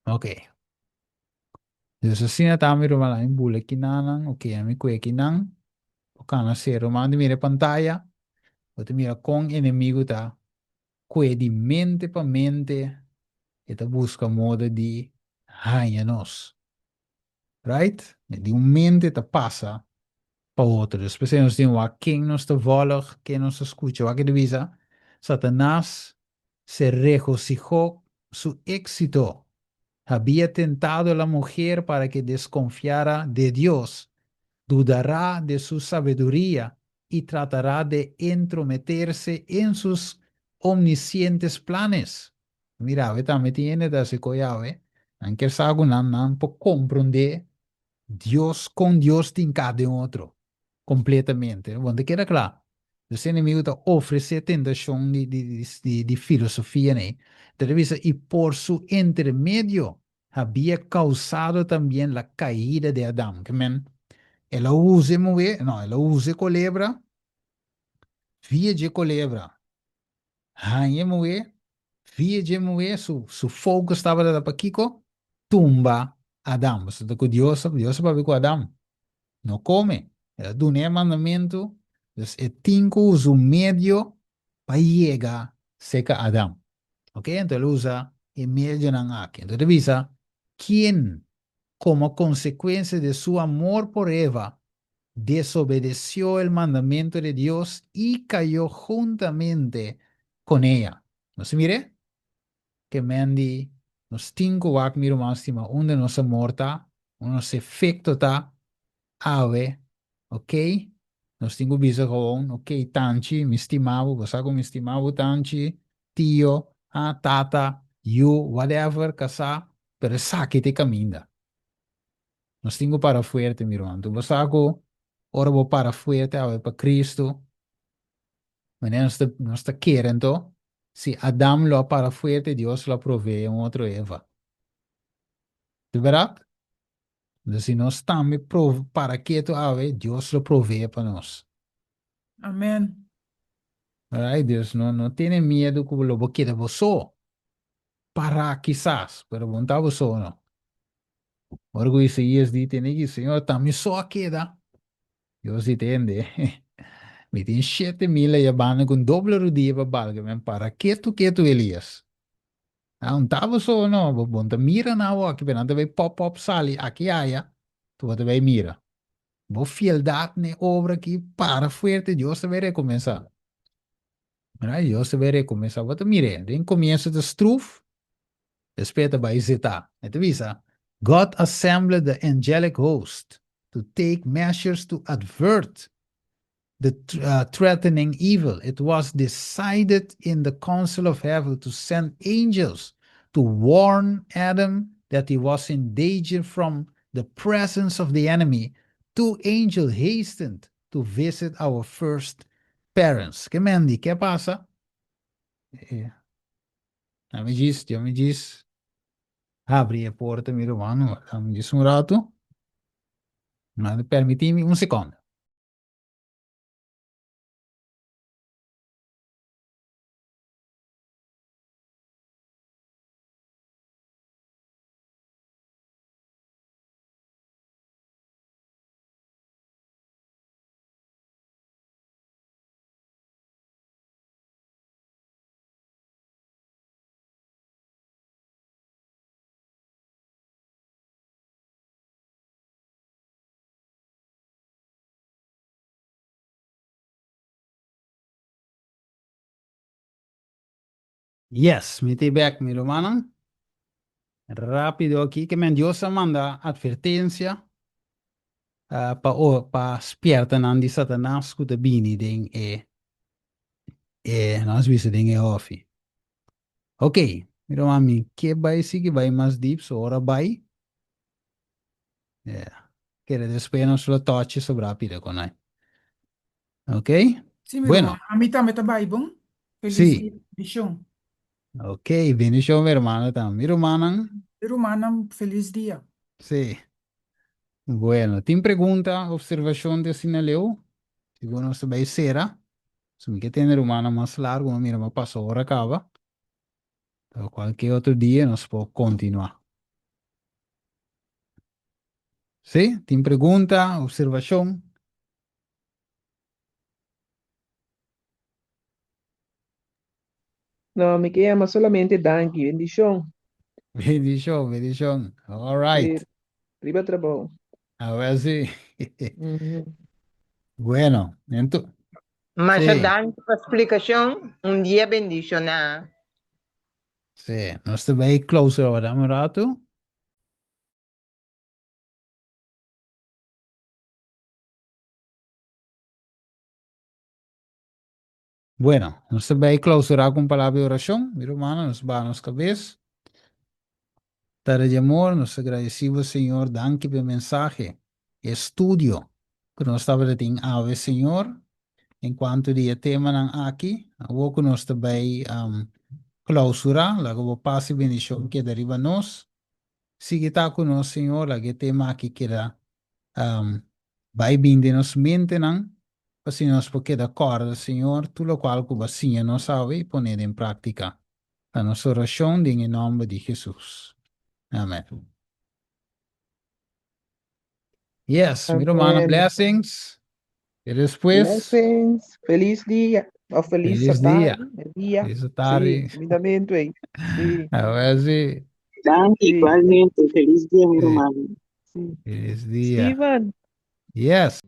Ok. Dus asina ta mi ruman, mi bula kinanan, ok, mi kue kinan. Bo kana ser ruman di mira e pantaya, bo ta mira kon enemigu ta kue di mente pa mente, e ta buska moda di haña nos. Right? Di un mente ta pasa pa otro. Dus p'esei nos tin wak ken nos ta vòlg, ken nos ta skucha. Wak e ta bisa, Satanas se regocijó su éxito. Había tentado la mujer para que desconfiara de Dios, dudará de su sabiduría y tratará de entrometerse en sus omniscientes planes. Mira, awe tambe tin hende ta hasi koe awe. Nan kier sa ku nan nan por komprondé Dios kon Dios tin ka den otro kompletamente. Bon, ta keda kla. Dus e enemigu ta ofresé tentashon di di di di filosofia nei. Ta ta bisa, i por su intermedio habia kausado tambien la kaida de Adam. Ke men, el a usa e muhé, no, el a usa e kolebra, via dje kolebra Haña e muhé, via dje muhé, su, su focus tabata ta pa kiko? Tumba Adam. Pasobra ta ku Dios, Dios a papia ku Adam, no kome. El a duna e mandamentu, dus e tin ku usa un medio pa yega serka Adam. Ok, anto el usa e medionan aki. Anto e ta bisa, Ken, komo konsekuensia de su amor por Eva, desobedeció el mandamiento de Dios y cayó juntamente con ella. Nos a mir'é? Ke men di nos tin ku wak mi ruman stima unda nos amor ta, unda nos efekto ta awe, ok? Nos tin ku bisa gewoon, ok tanchi, mi stima bo, bo sa ku mi stima bo tanchi, tio, ah, tata, yu, whatever, kasá, pero esaki ta e kaminda. Nos tin ku para fuerte, mi ruman. Bo sa ku ora bo para fuerte awe pa Cristo, manera nos ta, nos ta kere anto, si Adam lo a para fuerte, Dios lo a proveé un otro Eva. Di bèrdat? Entonces, si nos tambe pro, para ketu awe, Dios lo proveé pa nos. Amen. Alright, Dios no, no tene miedu ku lo bo keda bo so. Para kisas, pero bo no ta bo so no. Ora ku Isaías di tene ki, Señor, ta mi so a keda. Dios di tende, mi tin 7000 aya banda ku un doble rudia pa balga men para ketu ketu Elías. Ah, un ta bo so no, bo bon ta mira na awo aki, pero nan ta bai pop pop sali aki aya, tu bo ta bai mira. Bo fieldad n'e obra aki para fuerte, Dios ta bai rekompensá. Mira, Dios ta bai rekompensá. Bo ta mir'é, den komienso ta struf, Despues ta bai zeta. E ta bisa, God assembled the angelic host to take measures to advert the threatening evil. It was decided in the council of heaven to send angels to warn Adam that he was in danger from the presence of the enemy. Two angels hastened to visit our first parents. Ke men di? Ke a pasa? Dame djis, dame djis habri e porta mi ruman, dame djis un ratu. Nan permití mi un sekonda. Yes, mi ta bek mi rumannan. Rápido aki, ke men Dios a manda atvertensia pa pa spierta nan di Satanas ku ta bini den e E nos bisa den e hofi. Ok, mira mami, ke bai sigui bai mas diep, so ora bai. Yeah. Kere despues nos lo tochi sobra pida con ai. Ok? Sí, mi Bueno. ruman. A mi tambe ta bai bon. Feliz Sí. dia. Bendishon. Ok, bendishon mi hermano tambe. Mi rumannan. Mi rumannan, feliz dia. Sí. Bueno, tin pregunta, observacion di asina leu? Sigur nos ta bay cera. So mi ke tene rumannan mas largo, ma mira ma pasa ora caba. Pero cualkier otro dia nos por continua. Sí, tin pregunta, observashon? No, mi ke yama solamente danki. Bendishon. Bendishon, bendishon. All right. Sí, riba trabou. A ver si. Mhm. Bueno, ento, Masha sí, danki pa splikashon. Un dia bendishoná. sí. Nos ta bai close ahora, dame un rato. Bueno, nos ta bai clausura cu un palabra di oracion. Mi rumannan, nos baha nos cabes. Tata di amor, nos ta gradeci bo, Señor, danki pa e mensahe, e estudio cu nos tabata tin awe, Señor, en cuanto di e temanan aki. Awor cu nos ta bai clausura, laga bo pas y bendicion keda riba nos. Sigui ta cu nos, Señor, laga e tema aki keda Bai bin den nos mentenan, pa si nos por keda kòrda, Señor, tur lokual ku Bo a siña nos awe i pon'é den práktika. Ta nos orashon den e nòmber di Hesus. Amèn. Yes, mi rumannan, Amèn. blessings. I despues, Blessings. Felis dia. Of felis felis dia. atardi, merdia. Felis Sí, atardi. kumindamentu ei. Sí, Awor sí. Danki, sí, igualmente. Felis dia, mi Sí. rumannan. sí. Felis dia. Steven. Yes.